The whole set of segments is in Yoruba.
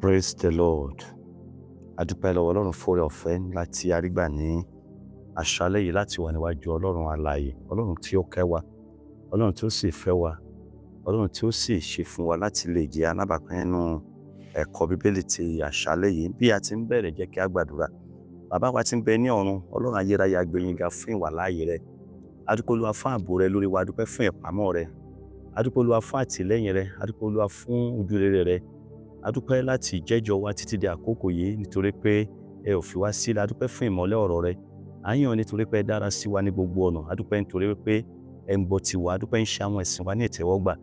Praise the Lord. A dúpẹ́ lọ́wọ́ Ọlọ́run fún oore ọ̀fẹ́ ńlá tí a rí gbà ní àṣálẹ́ yìí láti wà níwájú Ọlọ́run alààyè, Ọlọ́run tí ó kẹ́ wa, Ọlọ́run tí ó sì fẹ́ wa, Ọlọ́run tí ó sì ṣe fún wa láti lè jẹ́ alábàápín nínú ẹ̀kọ́ Bíbélì ti àṣálẹ́ yìí. Bí a ti ń bẹ̀rẹ̀, jẹ́ kí a gbàdúrà. Bàbá wa tí ń bẹ ní ọ̀run, Ọlọ́run ayérayé, a gbé yín ga fún ìwàláàyè rẹ. A dúpẹ́, Olúwa, fún ààbò rẹ lórí wa, a dúpẹ́ fún ìpamọ́ rẹ. A dúpẹ́, Olúwa, fún àtìlẹ́yìn rẹ, a dúpẹ́, Olúwa, fún ojúrere rẹ. A dúpẹ́ láti ìjẹ́jọ́ wa títí di àkókò yìí nítorí pé ẹ ò fi wá sílẹ̀. A dúpẹ́ fún ìmọ́lẹ̀ ọ̀rọ̀ rẹ. À ń yìn ọ́ nítorí pé ẹ dára sí wa ní gbogbo ọ̀nà. A dúpẹ́ nítorí pé ẹ ń gbọ́ tiwa. A dúpẹ́ ń ṣe àwọn ẹ̀sìn wa ní ìtẹ́wọ́gbà.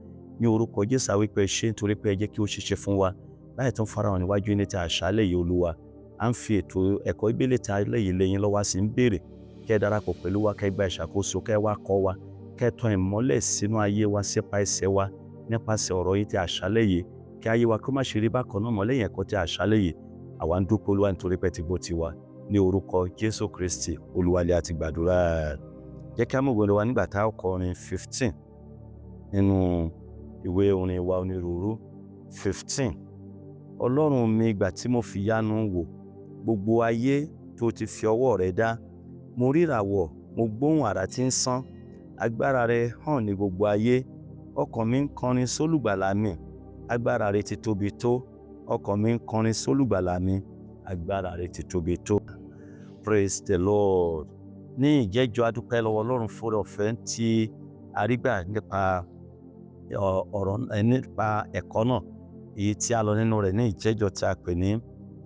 Ní orúkọ Jésù, a wí pé ẹ ṣé nítorí pé ẹ jẹ́ kí ó ṣeéṣe fún wa láì tún farahàn níwájú yín ní ti àṣálẹ́ yìí, Olúwa. À ń fi ètò ẹ̀kọ́ Bíbélì ti alẹ́ yìí lé yín lọ́wọ́, a sì ń béèrè kẹ́ ẹ darapọ̀ pẹ̀lú wa, kẹ́ ẹ gba ìṣàkóso, kẹ́ ẹ wá kọ́ wa, kẹ́ ẹ tan ìmọ́lẹ̀ sínú ayé wa sípa ẹsẹ̀ wa nípasẹ̀ ọ̀rọ̀ yín ti àṣálẹ́ yìí, kí ayé wa kó má ṣe rí bákan náà mọ́ lẹ́yìn ẹ̀kọ́ ti àṣálẹ́ yìí. Àwa ń dúpẹ́, Olúwa, nítorí pé ẹ ti gbọ́ tiwa. Ní orúkọ Jésù Kristi Olúwa lè àti gbàdúrà. Jẹ́ kí á mú ìwé wa nígbà tá a kọrin 15 nínú ìwé orin wa onírúurú 15. Ọlọ́run mi, ìgbà tí mo fi yanu wò gbogbo ayé tó ti fi ọwọ́ rẹ dá, mo rí ìràwọ̀, mo gbóhùn àrá tí ń sán, agbára rẹ hàn ní gbogbo ayé. Ọkàn mi ń kọrin sólùgbàlà mi, agbára rẹ ti tóbi tó. Ọkàn mi ń kọrin sólùgbàlà mi, agbára rẹ ti tóbi tó. Praise the Lord. Ní ìjẹ́jọ́, a dúpẹ́ lọ́wọ́ Ọlọ́run fún oore ọ̀fẹ́ tí a rí gbà nípa ọ̀rọ̀, nípa ẹ̀kọ́ náà èyí tí a lọ nínú rẹ̀ ní ìjẹ́jọ́ tí a pè ní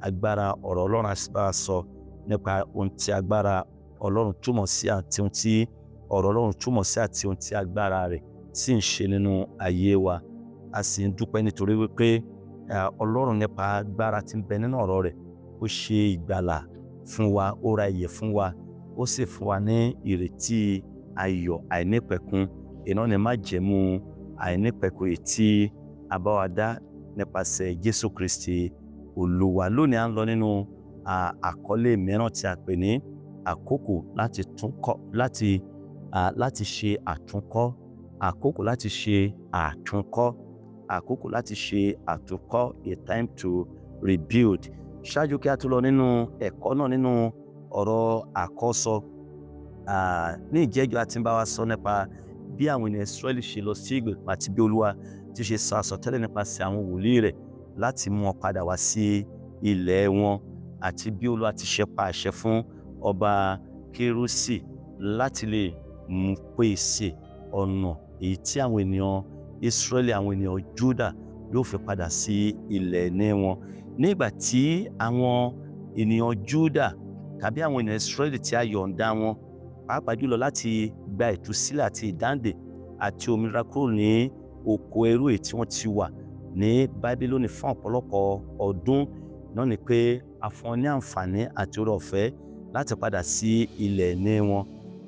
agbára ọ̀rọ̀ Ọlọ́run. A sì bá a sọ nípa ohun tí agbára Ọlọ́run túmọ̀ sí àti ohun tí ọ̀rọ̀ Ọlọ́run túmọ̀ sí àti ohun tí agbára rẹ̀ sì ń ṣe nínú ayé wa. A sì ń dúpẹ́ nítorí wípé Ọlọ́run, nípa agbára tí ń bẹ nínú ọ̀rọ̀ rẹ̀, ó ṣe ìgbàlà fún wa, ó ra ìyè fún wa, ó sì fún wa ní ìrètí ayọ̀ àìnípẹ̀kun. Iná ni májẹ̀mú àìnípẹ̀kun èyí tí a bá wa dá nípasẹ̀ Jésù Kristi Olúwa. Lónìí, à ń lọ nínú àkọlé mìíràn tí a pè ní àkókò láti tún kọ́, láti ṣe àtúnkọ́. Àkókò láti ṣe àtúnkọ́, àkókò láti ṣe àtúnkọ́, a time to rebuild. Ṣáájú kí a tó lọ nínú ẹ̀kọ́ náà, nínú ọ̀rọ̀ àkọ́sọ ní ìjẹ́jọ́, a ti ń bá wa sọ nípa bí àwọn ènìyàn Ísírẹ́lì ṣe lọ sí ìgbèkùn àti bí Olúwa ti ṣe sọ àsọtẹ́lẹ̀ nípasẹ̀ àwọn wòlíì rẹ̀ láti mú wọn padà wá sí ilẹ̀ wọn, àti bí Olúwa ti ṣe pa àṣẹ fún ọba Kérúsì láti lè mú pèsè ọ̀nà èyí tí àwọn ènìyàn Ísírẹ́lì, àwọn ènìyàn Júdà yóò fi padà sí ilẹ̀ ní wọn. Nígbà tí àwọn ènìyàn Júdà tàbí àwọn ènìyàn Ísírẹ́lì tí a yọ̀ǹda wọn, pàápàá jùlọ láti gba ìtúsílẹ̀ àti ìdáǹdè àti òmìnira kúrò ní oko ẹrú èyí tí wọ́n ti wà ní Bábílónì fún ọ̀pọ̀lọpọ̀ ọdún náà, ni pé a fún wọn ní àǹfààní àti oore ọ̀fẹ́ láti padà sí ilẹ̀ ní wọn.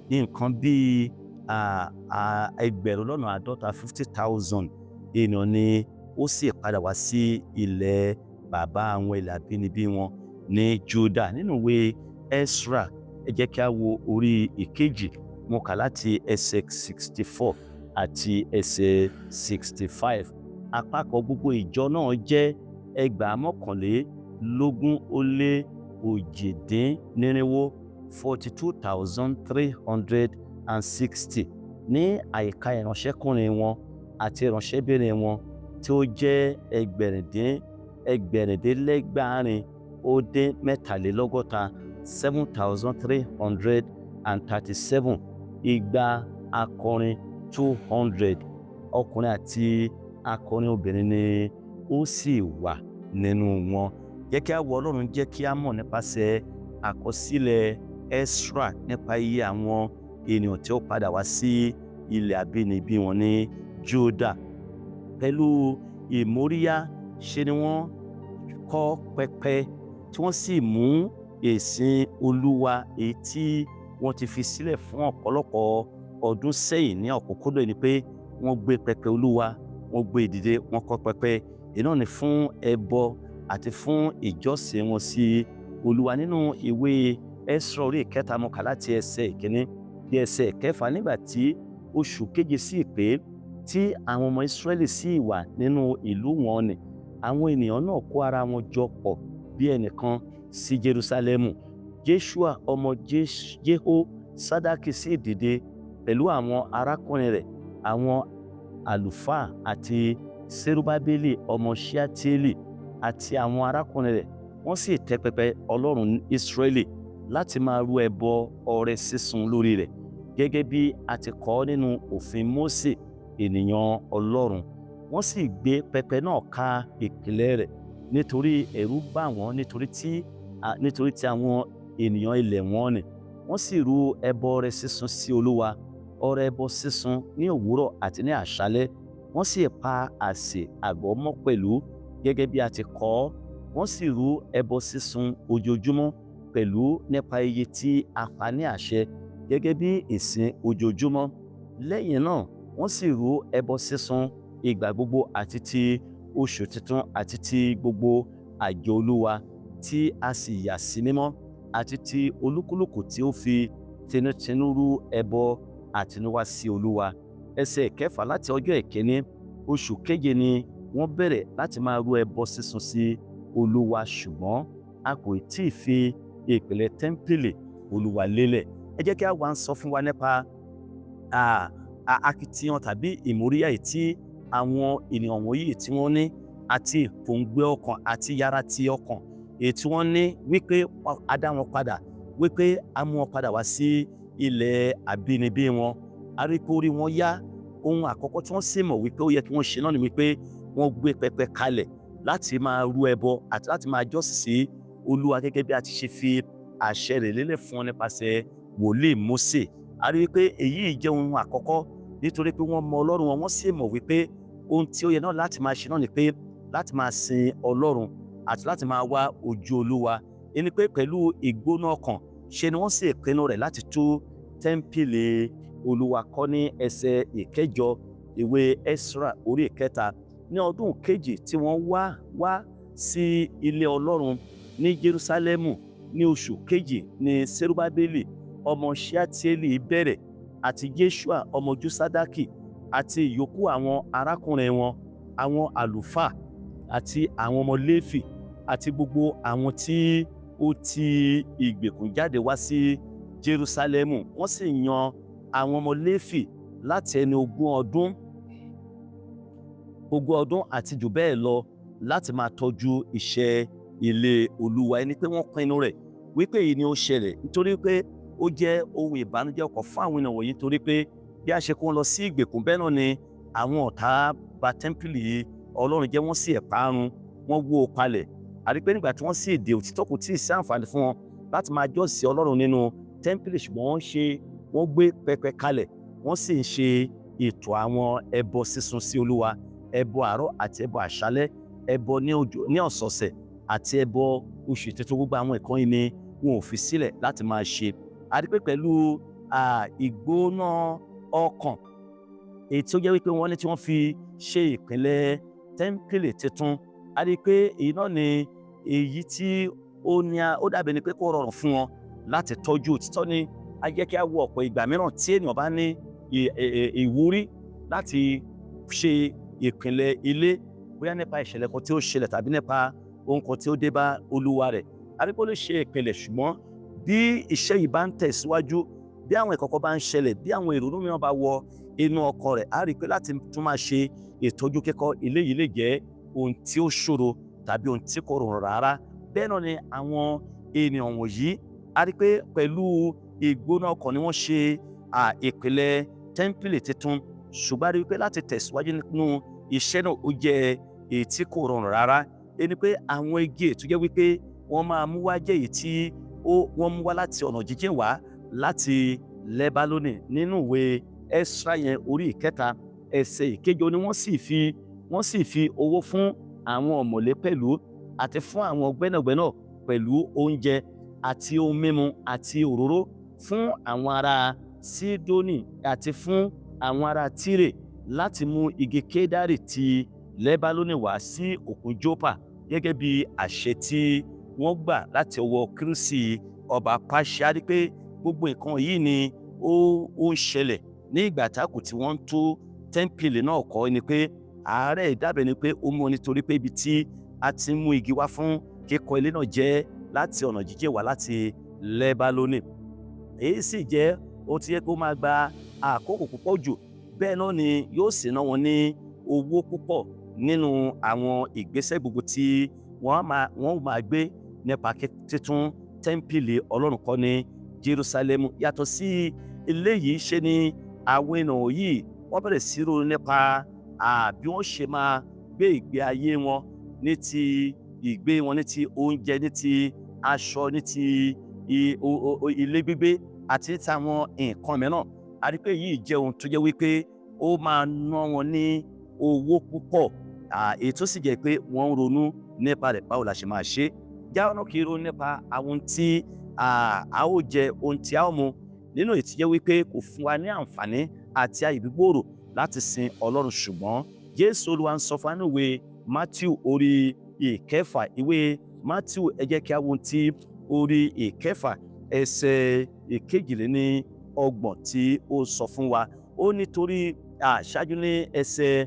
Ní nǹkan bíi 50,000, 50,000 èèyàn ni ó sì padà wá sí ilẹ̀ bàbá àwọn, ilẹ̀ àbínibí wọn ní Júdà. Nínú ìwé Ezra, ẹ jẹ́ kí a wo orí ìkejì, mo kà láti ẹsẹ̀ 64 àti ẹsẹ̀ 65. Àpapọ̀ gbogbo ìjọ náà jẹ́ 4,221,640, 42,360, ní àìka ìránṣẹ́kùnrin wọn àti ìránṣẹ́bìnrin wọn tí ó jẹ́ 6,863, 7,337. 200 akọrin, 200 ọkùnrin àti akọrin obìnrin ni ó sì wà nínú wọn. Jẹ́ kí a wo, Ọlọ́run jẹ́ kí a mọ̀ nípasẹ̀ àkọsílẹ̀ Ezra nípa iye àwọn ènìyàn tí ó padà wá sí ilẹ̀ àbínibí wọn ní Júdà. Pẹ̀lú ìmóríyá ṣe ni wọ́n kọ́ pẹpẹ, tí wọ́n sì mú ìsìn Olúwa èyí tí wọ́n ti fi sílẹ̀ fún ọ̀pọ̀lọpọ̀ ọdún sẹ́yìn ní ọ̀kúnkúndùn, ni pé wọ́n gbé pẹpẹ Olúwa, wọ́n gbé dìde, wọ́n kọ́ pẹpẹ iná ni fún ẹbọ àti fún ìjọsìn wọn sí Olúwa. Nínú ìwé Ẹ́sírà orí ìkẹta, mo kà láti ẹsẹ̀ ìkíní dé ẹsẹ̀ ìkẹfà. Nígbà tí oṣù keje sì pé, tí àwọn ọmọ Ísírẹ́lì sì wà nínú ìlú wọn nì, Àwọn ènìyàn náà kó ara wọn jọ pọ̀ bí ẹnìkan sí Jerúsálẹ́mù. Jeṣua ọmọ Jehoṣadaki sì dìde pẹ̀lú àwọn arákùnrin rẹ̀, àwọn àlùfáà, àti Serubábélì ọmọ Ṣealtieli àti àwọn arákùnrin rẹ̀. Wọ́n sì tẹ́ pẹpẹ Ọlọ́run Ísírẹ́lì láti máa rú ẹbọ ọrẹ sísun lórí rẹ̀, gẹ́gẹ́ bí a ti kọ ọ́ nínú òfin Mósè ènìyàn Ọlọ́run. Wọ́n sì gbé pẹpẹ náà ka ìpìlẹ̀ rẹ̀, nítorí ẹ̀rù bà wọ́n nítorí tí àwọn ènìyàn ilẹ̀ wọn nì. Wọ́n sì rú ẹbọ ọrẹ sísun sí Olúwa, ọrẹ ẹbọ sísun ní òwúrọ̀ àti ní àṣálẹ́. Wọ́n sì pa àsè àgọ́ mọ́ pẹ̀lú, gẹ́gẹ́ bí a ti kọ ọ́. Wọ́n sì rú ẹbọ sísun ojoojúmọ́ pẹ̀lú nípa iye tí a pa ní àṣẹ, gẹ́gẹ́ bí ìsìn ojoojúmọ́. Lẹ́yìn náà, wọ́n sì rú ẹbọ sísun ìgbà gbogbo àti ti oṣù tuntun àti ti gbogbo àjọ Olúwa tí a sì yà sí mímọ́, àti ti olúkúlùkù tí ó fi tinútinú rú ẹbọ àtinúwá sí Olúwa. Ẹsẹ̀ ìkẹfà: láti ọjọ́ ìkíní oṣù keje ni wọ́n bẹ̀rẹ̀ láti máa rú ẹbọ sísun sí Olúwa, ṣùgbọ́n a kò tí ì fi ìpìlẹ̀ tẹ́ḿpìlì Olúwa lélẹ̀. Ẹ jẹ́ kí a wá ń sọ fún wa nípa akitiyan tàbí ìmóríyá yìí tí àwọn ènìyàn wọ̀nyí tí wọ́n ní, àti ìpòǹgbẹ ọkàn àti yàrá ti ọkàn èyí tí wọ́n ní, wípé a dá wọn padà, wípé a mú wọn padà wá sí ilẹ̀ àbínibí wọn. A rí pé orí wọn yá. Ohun àkọ́kọ́ tí wọ́n sì mọ̀ wípé ó yẹ kí wọ́n ṣe náà ni wípé wọ́n gbé pẹpẹ kalẹ̀ láti máa rú ẹbọ àti láti máa jọ́sìn sí Olúwa, gẹ́gẹ́ bí a ti ṣe fi àṣẹ rẹ̀ lélẹ̀ fún wọn nípasẹ̀ wòlíì Mósè. A rí wípé èyí jẹ́ ohun àkọ́kọ́, nítorí pé wọ́n mọ Ọlọ́run wọn, wọ́n sì mọ̀ wípé ohun tí ó yẹ náà láti máa ṣe náà ni pé láti máa sin Ọlọ́run àti láti máa wá ojú Olúwa. Ẹni pé pẹ̀lú ìgbóná ọkàn ṣe ni wọ́n sì pinnu rẹ̀ láti tú tẹ́ḿpìlì Olúwa kọ́. Ní ẹsẹ̀ 8 ìwé Ẹ́sírà orí 3: ní ọdún kejì tí wọ́n wá wá sí ilé Ọlọ́run ní Jerúsálẹ́mù, ní oṣù kejì, ní Serubábélì ọmọ Ṣealtieli bẹ̀rẹ̀, àti Jeṣua ọmọ Josadaki àti ìyókù àwọn arákùnrin wọn, àwọn àlùfáà àti àwọn ọmọ Léfì, àti gbogbo àwọn tí ó ti ìgbèkùn jáde wá sí Jerúsálẹ́mù. Wọ́n sì yan àwọn ọmọ Léfì láti ẹni 20 ọdún, 20 ọdún àti jù bẹ́ẹ̀ lọ, láti máa tọ́jú iṣẹ́ ilé Olúwa. Ẹni pé wọ́n pinnu rẹ̀ wípé èyí ni ó ṣẹlẹ̀, nítorí pé ó jẹ́ ohun ìbànújẹ́ ọkàn fún àwọn ènìyàn wọ̀nyí, torí pé bí a ṣe kó wọn lọ sí ìgbèkùn, bẹ́ẹ̀ náà ni àwọn ọ̀tá bà tẹ́ḿpìlì Ọlọ́run jẹ́, wọ́n sì parun, wọ́n wó o palẹ̀. Àrí pé nígbà tí wọ́n sì dé, òtítọ́, kò tí ì sí àǹfààní fún wọn láti máa jọ́sìn Ọlọ́run nínú tẹ́ḿpìlì, ṣùgbọ́n wọ́n gbé pẹpẹ kalẹ̀, wọ́n sì ń ṣe ètò àwọn ẹbọ sísun sí Olúwa, ẹbọ àárọ̀ àti ẹbọ àṣálẹ́, ẹbọ ní ọ̀sọ̀ọ̀sẹ̀ àti ẹbọ oṣù tuntun. Gbogbo àwọn nǹkan yìí ni wọn ò fi sílẹ̀ láti máa ṣe. A rí pé pẹ̀lú ìgbóná ọkàn èyí tí ó jẹ́ wípé wọ́n ní tí wọ́n fi ṣe ìpìlẹ̀ tẹ́ḿpìlì tuntun, a rí pé èyí náà ni èyí tí ó ní ó dàbí ni pé kó rọrùn fún wọn láti tọ́jú. Òtítọ́ ni, a jẹ́ kí a wo ọ̀pọ̀ ìgbà mìíràn tí ènìyàn bá ní ìwúrí láti ṣe ìpìlẹ̀ ilé, bóyá nípa ìṣẹ̀lẹ̀ kan tí ó ṣẹlẹ̀ tàbí nípa ohun kan tí ó dé bá olúwa rẹ̀, a rí pé ó lè ṣe ìpìlẹ̀. Ṣùgbọ́n bí iṣẹ́ yìí bá ń tẹ̀síwájú, bí àwọn ìkọ̀kọ̀ bá ń ṣẹlẹ̀, bí àwọn ìrònú mìíràn bá wọ inú ọkàn rẹ̀, á rí i pé láti tún máa ṣe ìtọ́jú kíkọ́ ilé yìí lè jẹ́ ohun tí ó ṣòro tàbí ohun tí kò rọrùn rárá. Bẹ́ẹ̀ náà ni àwọn ènìyàn wọ̀nyí, a rí i pé pẹ̀lú ìgbóná ọkàn ni wọ́n ṣe ìpìlẹ̀ tẹ́ḿpìlì tuntun, ṣùgbọ́n a rí i pé láti tẹ̀síwájú nínú iṣẹ́ náà, ó jẹ́ èyí tí kò rọrùn rárá. Ẹni pé àwọn igi ètò jẹ́ wípé wọ́n máa mú wá jẹ́ èyí tí wọ́n mú wá láti ọ̀nà jíjìn wá láti Lẹ́bálónì. Nínú ìwé Ẹ́sírà yẹn, orí 3, ẹsẹ̀ 8 ni: wọ́n sì fi owó fún àwọn ọ̀mọ̀lé pẹ̀lú, àti fún àwọn gbẹ́nàgbẹ́nà pẹ̀lú, oúnjẹ àti ohun mímu àti òróró fún àwọn ará Sídónì àti fún àwọn ará Tírè, láti mú igi kedari ti Lẹ́bálónì wá sí òkun Jópa, gẹ́gẹ́ bí àṣẹ tí wọ́n gbà láti ọwọ́ Kúrúsì ọba Páṣíà. Rí pé gbogbo nǹkan yìí ni ó ń ṣẹlẹ̀ ní ìgbà tákù tí wọ́n ń tó tẹ́ḿpìlì náà kọ́, ni pé Àárẹ̀ dàbẹ̀ ni pé ó mú ọ nítorí pé ibi tí a ti ń mú igi wá fún kíkọ́ ilé náà jẹ́ láti ọ̀nà jíjìn wá láti Lẹ́bálónì. Èyí sì jẹ́ ohun tí yẹ kó máa gba àkókò púpọ̀ jù, bẹ́ẹ̀ náà ni yóò sì ná wọn ní owó púpọ̀ nínú àwọn ìgbésẹ̀ gbogbo tí wọ́n máa gbé nípa títún tẹ́ḿpìlì Ọlọ́run kọ́ ní Jerúsálẹ́mù. Yàtọ̀ sí eléyìí, ṣe ni àwọn ènìyàn yìí wọ́n bẹ̀rẹ̀ sí ronú nípa bí wọ́n ṣe máa gbé ìgbé ayé wọn, ní ti ìgbé wọn, ní ti oúnjẹ, ní ti aṣọ, ní ti ilé gbígbé àti ní ti àwọn nǹkan mìíràn. A rí pé èyí jẹ́ ohun tó jẹ́ wípé ó máa ná wọn ní owó púpọ̀, èyí tó sì jẹ́ pé wọ́n ń ronú nípa rẹ̀, báwo la ṣe máa ṣe. Jáwọ́ náà kì í ronú nípa àwọn ohun tí a ó jẹ, ohun tí a ó mu, nínú èyí tí jẹ́ wípé kò fún wa ní àǹfààní àti àyè gbígbòòrò láti sin Ọlọ́run. Ṣùgbọ́n Jésù Olúwa ń sọ fún wa nínú ìwé Matthew orí 6. Ìwé Matthew, ẹ jẹ́ kí a wo ohun tí orí 6, ẹsẹ̀ 32 tí ó sọ fún wa. Ó nítorí àṣáájú ní ẹsẹ̀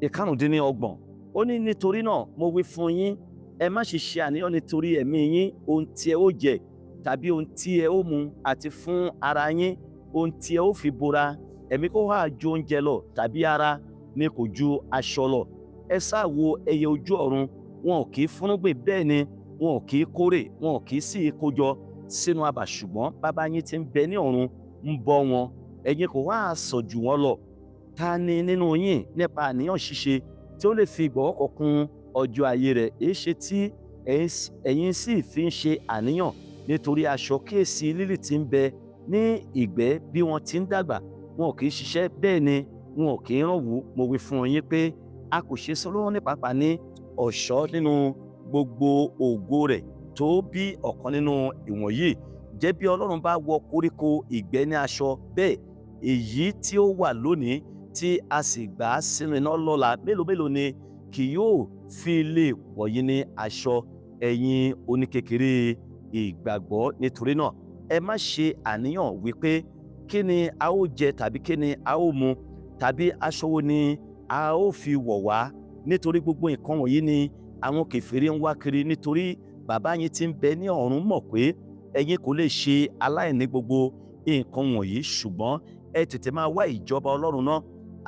25, ó ní, "Nítorí náà mo wí fún yín, ẹ má ṣe ṣe àníyàn nítorí ẹ̀mí yín, ohun tí ẹ ó jẹ tàbí ohun tí ẹ ó mu, àti fún ara yín, ohun tí ẹ ó fi bora. Ẹ̀mí kò ha ju oúnjẹ lọ, tàbí ara ni kò ju aṣọ lọ? Ẹ sáà wo ẹyẹ ojú ọ̀run: wọn ò kì í fúnrúgbìn, bẹ́ẹ̀ ni wọn ò kì í kórè, wọn ò kì í sì kójọ sínú abà, ṣùgbọ́n Bàbá yín tí ń bẹ ní ọ̀run ń bọ́ wọn. Ẹ̀yin kò ha sàn jù wọ́n lọ? Ta ni nínú yín nípa àníyàn ṣíṣe tí ó lè fi ìgbọ̀nwọ́ kan kún ọjọ́ ayé rẹ̀? Èéṣe tí ẹ̀yin sì fi ń ṣe àníyàn nítorí aṣọ? Kíyèsí lílì tí ń bẹ ní ìgbẹ́, bí wọ́n ti ń dàgbà; wọn ò kì í ṣiṣẹ́, bẹ́ẹ̀ ni wọn ò kì í rán òwú. Mo wí fún yín pé a kò ṣe Sólómọ́nì pàápàá ní ọ̀ṣọ́ nínú gbogbo ògo rẹ̀ tó bí ọ̀kan nínú ìwọ̀nyí. Jẹ́ bí Ọlọ́run bá wọ koríko ìgbẹ́ ní aṣọ bẹ́ẹ̀, èyí tí ó wà lónìí tí a sì gbà á sínú iná lọ́la, mélòó mélòó ni kì yóò fi lè wọ̀ yín ní aṣọ, ẹ̀yin oníkékeré ìgbàgbọ́? Nítorí náà, ẹ má ṣe àníyàn wípé, kí ni a ó jẹ, tàbí kí ni a ó mu, tàbí aṣọ wo ni a ó fi wọ̀ wá? Nítorí gbogbo nǹkan wọ̀nyí ni àwọn kèfèrí ń wá kiri. Nítorí Bàbá yín tí ń bẹ ní ọ̀run mọ̀ pé ẹ̀yin kò lè ṣe aláìní gbogbo nǹkan wọ̀nyí. Ṣùgbọ́n ẹ tètè máa wá ìjọba Ọlọ́run náà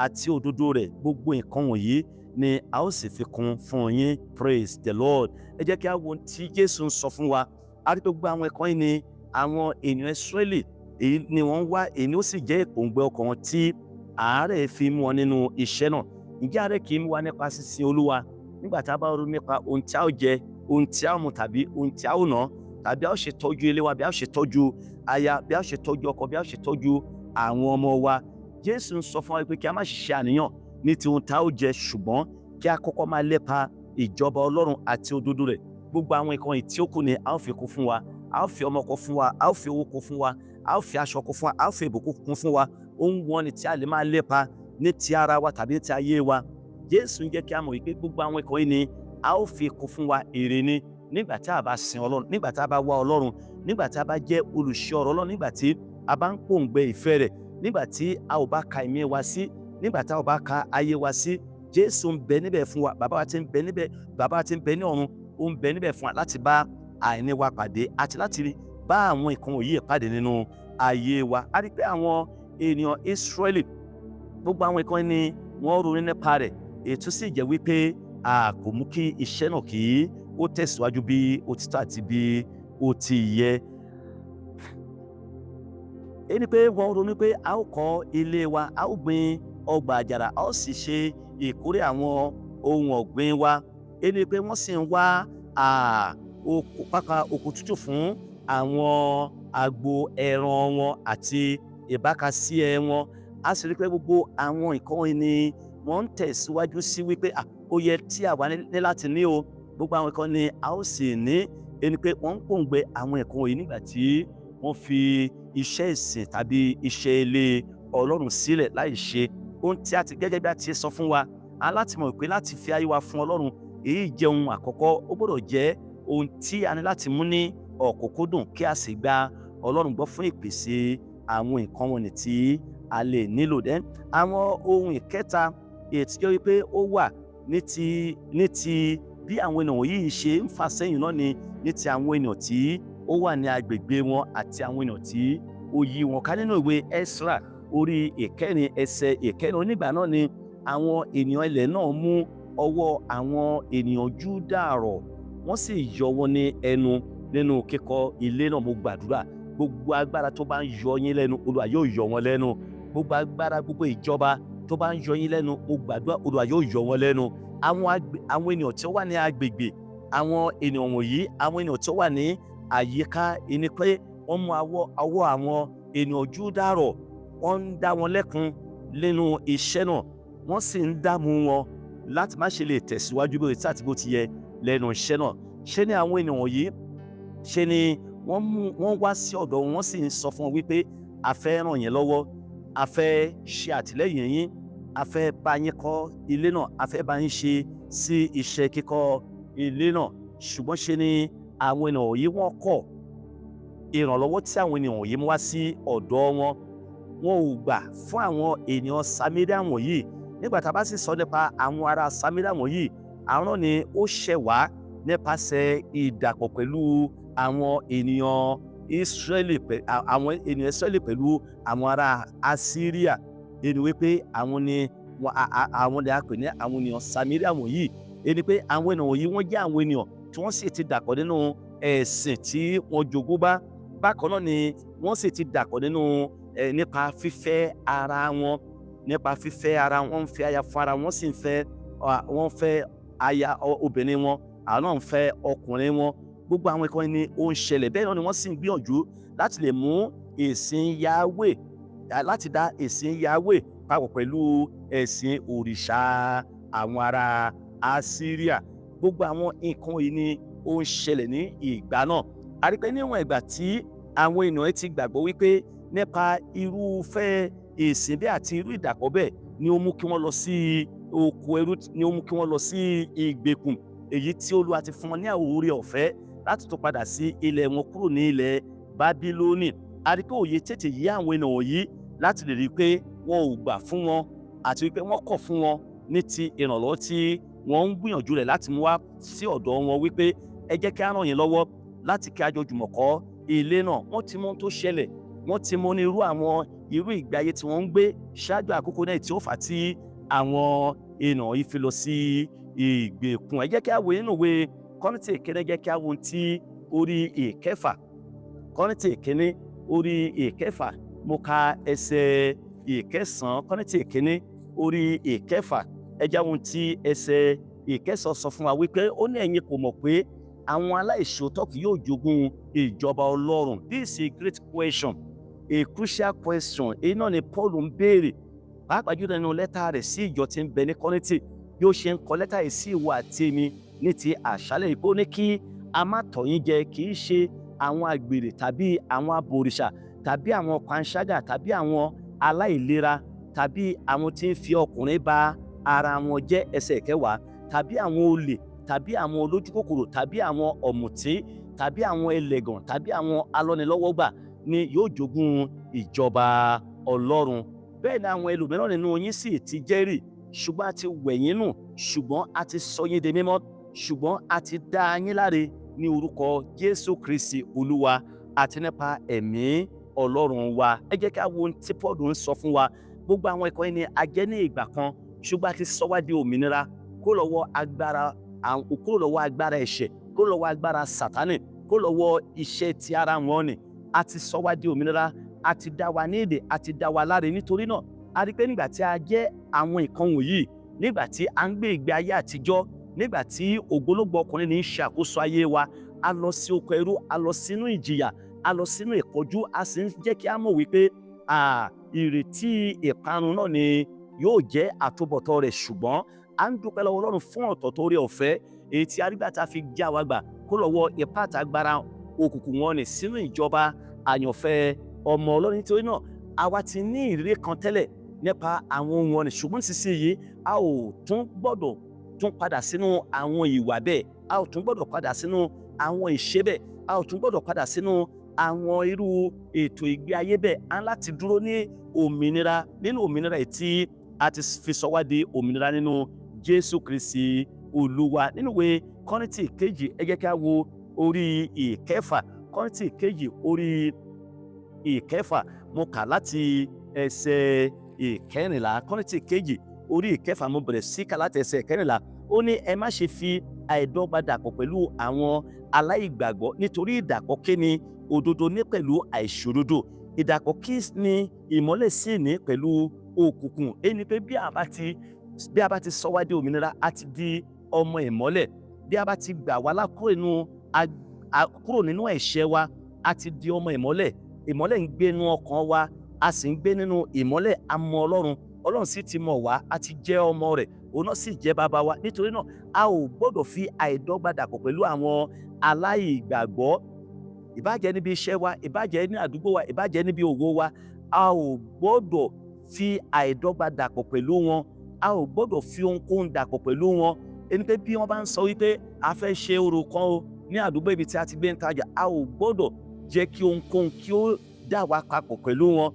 àti òdodo rẹ̀, gbogbo nǹkan wọ̀nyí ni a ó sì fi kún fún yín." Praise the Lord. Ẹ jẹ́ kí a wo ohun tí Jésù ń sọ fún wa. A rí pé gbogbo àwọn ẹ̀kọ́ yìí ni àwọn ènìyàn Ísírẹ́lì èyí ni wọ́n ń wá, èyí ni ó sì jẹ́ ìpòǹgbẹ ọkàn wọn tí àárẹ̀ fi mú wọn nínú iṣẹ́ náà. Ǹjẹ́ àárẹ̀ kì í mú wa nípa sísin Olúwa nígbà tá a bá ronú nípa ohun tí a ó jẹ, ohun tí a ó mu, tàbí ohun tí a ó ná, tàbí a ó ṣe tọ́jú ilé wa, bí a ó ṣe tọ́jú aya, bí a ó ṣe tọ́jú ọkọ, bí a ó ṣe tọ́jú àwọn ọmọ wa? Jésù ń sọ fún wa pé kí a má ṣe ṣe àníyàn ní ti ohun tá a ó jẹ, ṣùgbọ́n kí a kọ́kọ́ máa lépa ìjọba Ọlọ́run àti òdodo rẹ̀. Gbogbo àwọn nǹkan yìí tí ó kù ni a ó fi kún fún wa. A ó fi ọmọ kún fún wa, a ó fi owó kún fún wa, a ó fi aṣọ kún fún wa, a ó fi ìbùkún kún fún wa. Ohun wọn ni tí a lè máa lépa ní ti ara wa tàbí ní ti ayé wa. Jésù ń jẹ́ kí a mọ̀ wípé gbogbo àwọn nǹkan yìí ni a ó fi kún fún wa. Èrè ni nígbà tí a bá sin Ọlọ́run, nígbà tí a bá wá Ọlọ́run, nígbà tí a bá jẹ́ olùṣọ́ ọ̀rọ̀ Ọlọ́run, nígbà tí a bá ń pòǹgbẹ ìfẹ́ rẹ̀, nígbà tí a ò bá ka ẹ̀mí wa sí, nígbà tí a ò bá ka ayé wa sí. Jésù ń bẹ níbẹ̀ fún wa. Bàbá wa ti ń bẹ níbẹ̀, Bàbá wa ti ń bẹ ní ọ̀run, ó ń bẹ níbẹ̀ fún wa láti bá àìní wa pàdé àti láti bá àwọn nǹkan wọ̀nyí pàdé nínú ayé wa. A rí pé àwọn ènìyàn Ísírẹ́lì, gbogbo àwọn nǹkan ni wọ́n ronú nípa rẹ̀, ètò sì jẹ́ wípé a kò mú kí iṣẹ́ náà kí ó tẹ̀síwájú bí ó ti tọ́ àti bí ó ti yẹ. Èyí ni pé wọ́n ronú pé a ó kọ́ ilé wa, a ó gbin ọgbà àjàrà, a ó sì ṣe ìkórè àwọn ohun ọ̀gbìn wa. Èyí ni pé wọ́n sì ń wá pápá oko tútù fún àwọn agbo ẹran wọn àti ìbákasíẹ wọn. A sì rí pé gbogbo àwọn nǹkan wọ̀nyí ni wọ́n ń tẹ̀síwájú sí wípé ó yẹ tí àwa ní láti ní o. Gbogbo àwọn nǹkan ni a ó sì ní. Èyí ni pé wọ́n ń pòǹgbẹ àwọn nǹkan wọ̀nyí nígbà tí wọ́n fi iṣẹ́ ìsìn tàbí iṣẹ́ ilé Ọlọ́run sílẹ̀ láì ṣe ohun tí a ti, gẹ́gẹ́ bí a ti sọ fún wa, a láti mọ̀ pé láti fi ayé wa fún Ọlọ́run, èyí jẹ́ ohun àkọ́kọ́. Ó gbọ́dọ̀ jẹ́ ohun tí a ní láti mú ní ọ̀kúnkúndùn, kí a sì gba Ọlọ́run gbọ́ fún ìpèsè. Àwọn nǹkan wọ̀nyí tí a lè nílò. Then àwọn ohun ìkẹta èyí tí jẹ́ wípé ó wà ní ti bí àwọn ènìyàn wọ̀nyí ṣe ń fà sẹ́yìn náà ni ní ti àwọn ènìyàn tí ó wà ní agbègbè wọn àti àwọn ènìyàn tí ó yí wọn ká. Nínú ìwé Ezra orí 4 ẹsẹ̀ 4, onígbà náà ni àwọn ènìyàn ilẹ̀ náà mú ọwọ́ àwọn ènìyàn Júdà rọ̀, wọ́n sì yọ wọ́n ní ẹnu nínú kíkọ́ ilé náà. Mo gbàdúrà, gbogbo agbára tó bá ń yọ yín lẹ́nu, Olúwa yóò yọ wọ́n lẹ́nu. Gbogbo agbára, gbogbo ìjọba tó bá ń yọ yín lẹ́nu, mo gbàdúrà, Olúwa yóò yọ wọ́n lẹ́nu. Àwọn ènìyàn tí ó wà ní agbègbè àwọn ènìyàn wọ̀nyí, àwọn ènìyàn tí ó wà ní àyíká ẹni pé wọ́n mú ọwọ́ àwọn ènìyàn Júdà rọ̀, wọ́n ń dá wọn lẹ́kun nínú iṣẹ́ náà, wọ́n sì ń dààmú wọn láti má ṣe lè tẹ̀síwájú bí ó ti àti bó ti yẹ lẹ́nu iṣẹ́ náà. Ṣé ní àwọn ènìyàn wọ̀nyí, ṣe ni wọ́n mú wọ́n wá sí ọ̀dọ̀ wọn, wọ́n sì ń sọ fún wọn wípé, "A fẹ́ ràn yín lọ́wọ́, a fẹ́ ṣe àtìlẹ́yìn yín, a fẹ́ bá yín kọ́ ilé náà, a fẹ́ bá yín ṣe sí iṣẹ́ kíkọ́ ilé náà." Ṣùgbọ́n ṣe ni àwọn ènìyàn wọ̀nyí, wọ́n kọ̀ ìrànlọ́wọ́ tí àwọn ènìyàn wọ̀nyí mú wá sí ọ̀dọ̀ wọn. Wọn ò gbà fún àwọn ènìyàn Samaria wọ̀nyí. Nígbà tá a bá sì sọ nípa àwọn ará Samaria wọ̀nyí, àwọn náà ni ó ṣẹ̀ wá nípasẹ̀ ìdàpọ̀ pẹ̀lú àwọn ènìyàn Israẹli, àwọn ènìyàn Israẹli pẹ̀lú àwọn ará Assyria. Ẹni wípé àwọn ni a pè ní àwọn ènìyàn Samaria wọ̀nyí. Ẹni pé àwọn ènìyàn wọ̀nyí, wọ́n jẹ́ àwọn ènìyàn tí wọ́n sì ti dàpọ̀ nínú ẹ̀sìn tí wọ́n jogún bá. Bákan náà ni wọ́n sì ti dàpọ̀ nínú ẹ̀ nípa fífẹ́ ara wọn, nípa fífẹ́ ara wọn, ń fẹ́ aya fún ara wọn, sì ń fẹ́, wọ́n fẹ́ aya obìnrin wọn, àwọn náà ń fẹ́ ọkùnrin wọn. Gbogbo àwọn nǹkan ni ó ń ṣẹlẹ̀. Bẹ́ẹ̀ náà ni wọ́n sì ń gbìyànjú láti lè mú ìsìn Yahweh, láti dá ìsìn Yahweh papọ̀ pẹ̀lú ẹ̀sìn òrìṣà àwọn ará Assyria. Gbogbo àwọn nǹkan yìí ni ó ń ṣẹlẹ̀ ní ìgbà náà. A rí pé níwọ̀n ìgbà tí àwọn ènìyàn ti gbàgbọ́ wípé nípa irúfẹ́ ìsìn bẹ́ẹ̀ àti irú ìdàpọ̀ bẹ́ẹ̀ ni ó mú kí wọ́n lọ sí oko ẹrú, ni ó mú kí wọ́n lọ sí ìgbèkùn, èyí tí Olúwa ti fún wọn ní oore ọ̀fẹ́ láti tó padà sí ilẹ̀ wọn kúrò ní ilẹ̀ Bábílónì, a rí pé òye tètè yí àwọn ènìyàn wọ̀nyí láti lè rí i pé wọn ò gbà fún wọn àti wípé wọ́n kọ̀ fún wọn ní ti ìrànlọ́wọ́ tí wọ́n ń gbìyànjú rẹ̀ láti mú wá sí ọ̀dọ̀ wọn wípé, "Ẹ jẹ́ kí á ràn yín lọ́wọ́ láti kí a jọ jùmọ̀ kọ́ ilé náà." Wọ́n ti mọ ohun tó ṣẹlẹ̀, wọ́n ti mọ ní irú àwọn irú ìgbé ayé tí wọ́n ń gbé ṣáájú àkókò náà tí ó fà á tí àwọn èèyàn yìí fi lọ sí ìgbèkùn. Ẹ jẹ́ kí a wo nínú ìwé Kọ́ríńtì Kínní, jẹ́ kí a wo ohun tí orí 6, Kọ́ríńtì Kínní orí 6, mo ka ẹsẹ̀ 9. Kọ́ríńtì Kínní orí 6, ẹ jẹ́ ohun tí ẹsẹ̀ 9 sọ fún wa wípé ó ní, "Ẹ̀yin kò mọ̀ pé àwọn aláìṣòótọ́ kì yóò jogún ìjọba Ọlọ́run?" This is a great question, a crucial question. Èyí náà ni Paul ń béèrè, pàápàá jùlọ nínú lẹ́tà rẹ̀ sí ìjọ tí ń bẹ ní Kọ́ríńtì. Bí ó ṣe ń kọ lẹ́tà yìí sí ìwọ àti èmi ní ti àṣálẹ̀ yìí, ó ní kí a má tọ̀ yín jẹ, kì í ṣe àwọn àgbèrè tàbí àwọn abòrìṣà tàbí àwọn panṣágà tàbí àwọn aláìlera tàbí àwọn tí ń fi ọkùnrin ba ara wọn jẹ́, ẹsẹ̀ 10, tàbí àwọn olè tàbí àwọn olójúkòkòrò tàbí àwọn ọ̀mùtí tàbí àwọn ẹlẹ́gàn tàbí àwọn alọ́nilọ́wọ́gbà ni yóò jogún ìjọba Ọlọ́run. Bẹ́ẹ̀ ni àwọn ẹlòmíràn nínú yín sì ti jẹ́rìí, ṣùgbọ́n a ti wẹ̀ yín nù, ṣùgbọ́n a ti sọ yín di mímọ́, ṣùgbọ́n a ti dá yín láre ní orúkọ Jésù Kristi Olúwa àti nípa Ẹ̀mí Ọlọ́run wa. Ẹ jẹ́ kí a wo ohun tí Paul ń sọ fún wa. Gbogbo àwọn ẹ̀kọ́ yìí ni a jẹ́ ní ìgbà kan, ṣùgbọ́n a ti sọ wá di òmìnira kúrò lọ́wọ́ agbára ẹ̀ṣẹ̀, kúrò lọ́wọ́ agbára Sátánì, kúrò lọ́wọ́ iṣẹ́ ti ara wọn ni. A ti sọ wá di òmìnira, a ti dá wa ní èdè, a ti dá wa láre. Nítorí náà, a rí pé nígbà tí a jẹ́ àwọn nǹkan wọ̀nyí, nígbà tí a ń gbé ìgbé ayé àtijọ́, nígbà tí ògbólógbòó ọkùnrin ní í ṣàkóso ayé wa, a lọ sí oko ẹrú, a lọ sínú ìjìyà, a lọ sínú ìpọ́njú, a sì ń jẹ́ kí a mọ̀ wípé ìrètí ìparun náà ni yóò jẹ́ àtúbọ̀tán rẹ̀. Ṣùgbọ́n a ń dúpẹ́ lọ́wọ́ Ọlọ́run fún ọ̀tọ̀ tó rí ọ̀fẹ́ èyí tí arígbà tá a fi já wa gbà kó lọ́wọ́ ipá àtàgbára òkùnkùn wọn ní sínú ìjọba àyànfẹ́ ọmọ Ọlọ́run. Nítorí náà, àwa ti ní ìrírí kan tẹ́lẹ̀ nípa àwọn ohun wọn ní, ṣùgbọ́n nísinsìnyí a ò tún gbọ́dọ̀ tún padà sínú àwọn ìwà bẹ́ẹ̀, a ò tún gbọ́dọ̀ padà sínú àwọn ìṣe bẹ́ẹ̀, a ò tún gbọ́dọ̀ padà sínú Àwọn irú ètò ìgbé ayé bẹ́ẹ̀, á láti dúró ní òmìnira, nínú òmìnira yìí tí a ti fi sọ wá di òmìnira nínú Jésù Kristi Olúwa. Nínú ìwé Kọ́ríńtì kejì, ẹ jẹ́ kí a wo orí 6. Kọ́ríńtì kejì orí 6, mo kà láti ẹsẹ̀ 14. Kọ́ríńtì kejì orí 6, mo bẹ̀rẹ̀ sí kà láti ẹsẹ̀ 14. Ó ní, "Ẹ má ṣe fi àìdọ́gba dàpọ̀ pẹ̀lú àwọn aláìgbàgbọ́, nítorí ìdàpọ̀ kí ni òdodo ní pẹ̀lú àìṣòdodo? Ìdàpọ̀ kí ni ìmọ́lẹ̀ sì ní pẹ̀lú òkùnkùn?" Èyí ni pé bí a bá ti sọ wá di òmìnira, a ti di ọmọ ìmọ́lẹ̀. Bí a bá ti gbà wá là kúrò nínú ẹ̀ṣẹ̀ wa, a ti di ọmọ ìmọ́lẹ̀. Ìmọ́lẹ̀ ń gbé inú ọkàn wa, a sì ń gbé nínú ìmọ́lẹ̀. A mọ Ọlọ́run, Ọlọ́run sì ti mọ̀ wá. A ti jẹ́ ọmọ rẹ̀, òun náà sì jẹ́ bàbá wa. Nítorí náà, a ò gbọ́dọ̀ fi àìdọ́gba dàpọ̀ pẹ̀lú àwọn aláìgbàgbọ́. Ìbájẹ́ níbi iṣẹ́ wa, ìbájẹ́ ní àdúgbò wa, ìbájẹ́ níbi òwò wa, a ò gbọ́dọ̀ fi àìdọ́gba dàpọ̀ pẹ̀lú wọn. A ò gbọ́dọ̀ fi ohunkóhun dàpọ̀ pẹ̀lú wọn. Ẹni pé bí wọ́n bá ń sọ wípé a fẹ́ ṣe orò kan o ní àdúgbò ibi tí a ti gbé ń tajà, a ò gbọ́dọ̀ jẹ́ kí ohunkóhun kí ó dà wá papọ̀ pẹ̀lú wọn.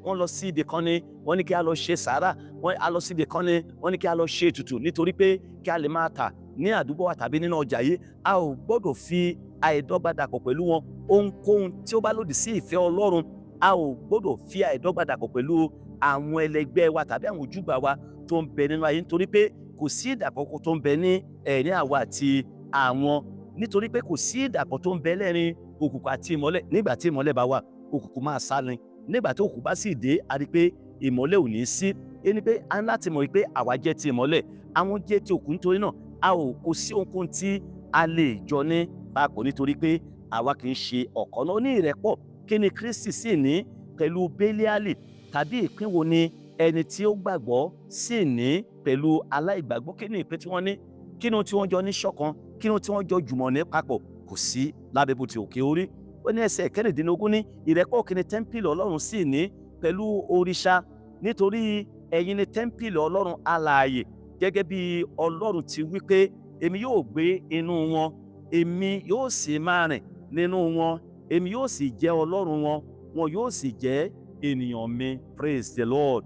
Wọ́n lọ sí ibì kan ni wọ́n ní kí a lọ ṣe sàárà, wọ́n a lọ sí ibì kan ni wọ́n ní kí a lọ ṣe ètùtù, nítorí pé kí a lè máa tà ní àdúgbò wa tàbí nínú ọjà yìí, a ò gbọ́dọ̀ fi àìdọ́gba dàpọ̀ pẹ̀lú wọn. Ohunkóhun tí ó bá lòdì sí ìfẹ́ Ọlọ́run, a ò gbọ́dọ̀ fi àìdọ́gba dàpọ̀ pẹ̀lú àwọn ẹlẹgbẹ́ wa tàbí àwọn ojúgbà wa tó ń bẹ nínú ayé, nítorí pé kò sí ìdàpọ̀ tó ń bẹ ní ẹ̀rín àwa àti àwọn, nítorí pé kò sí ìdàpọ̀ tó ń bẹ lẹ́rìn òkùnkùn àti ìmọ́lẹ̀. Nígbà tí ìmọ́lẹ̀ bá wà, òkùnkùn máa sá ni. Nígbà tí òkùnkùn bá sì dé, a rí pé ìmọ́lẹ̀ ò ní sí. Ẹni pé a ní láti mọ̀ pé àwa jẹ́ ti ìmọ́lẹ̀, àwọn jẹ́ ti òkùnkùn. Nítorí náà, a ò kò sí ohunkóhun tí a lè jọ ní papọ̀, nítorí pé àwa kì í ṣe ọ̀kan náà. Ní ìrẹ́pọ̀ kí ni Kristi sì ní pẹ̀lú Bélíálì? Tàbí ìpín wo ni ẹni tí ó gbàgbọ́ sì ní pẹ̀lú aláìgbàgbọ́? Kí ni ìpín tí wọ́n ní? Kí ni tí wọ́n jọ ní ṣọ̀kan? Kí ni tí wọ́n jọ jùmọ̀ ní papọ̀? Kò sí lábẹ́ bó ti òkè orí. Ó ní ẹsẹ̀ 16 ní, "Ìrẹ́pọ̀ kí ni tẹ́ḿpìlì Ọlọ́run sì ní pẹ̀lú òrìṣà? Nítorí ẹ̀yin ni tẹ́ḿpìlì Ọlọ́run alààyè, gẹ́gẹ́ bí Ọlọ́run ti wí pé, 'Èmi yóò gbé inú wọn, èmi yóò sì máa rìn nínú wọn, èmi yóò sì jẹ́ Ọlọ́run wọn, wọn yóò sì jẹ́ ènìyàn mi.'" Praise the Lord.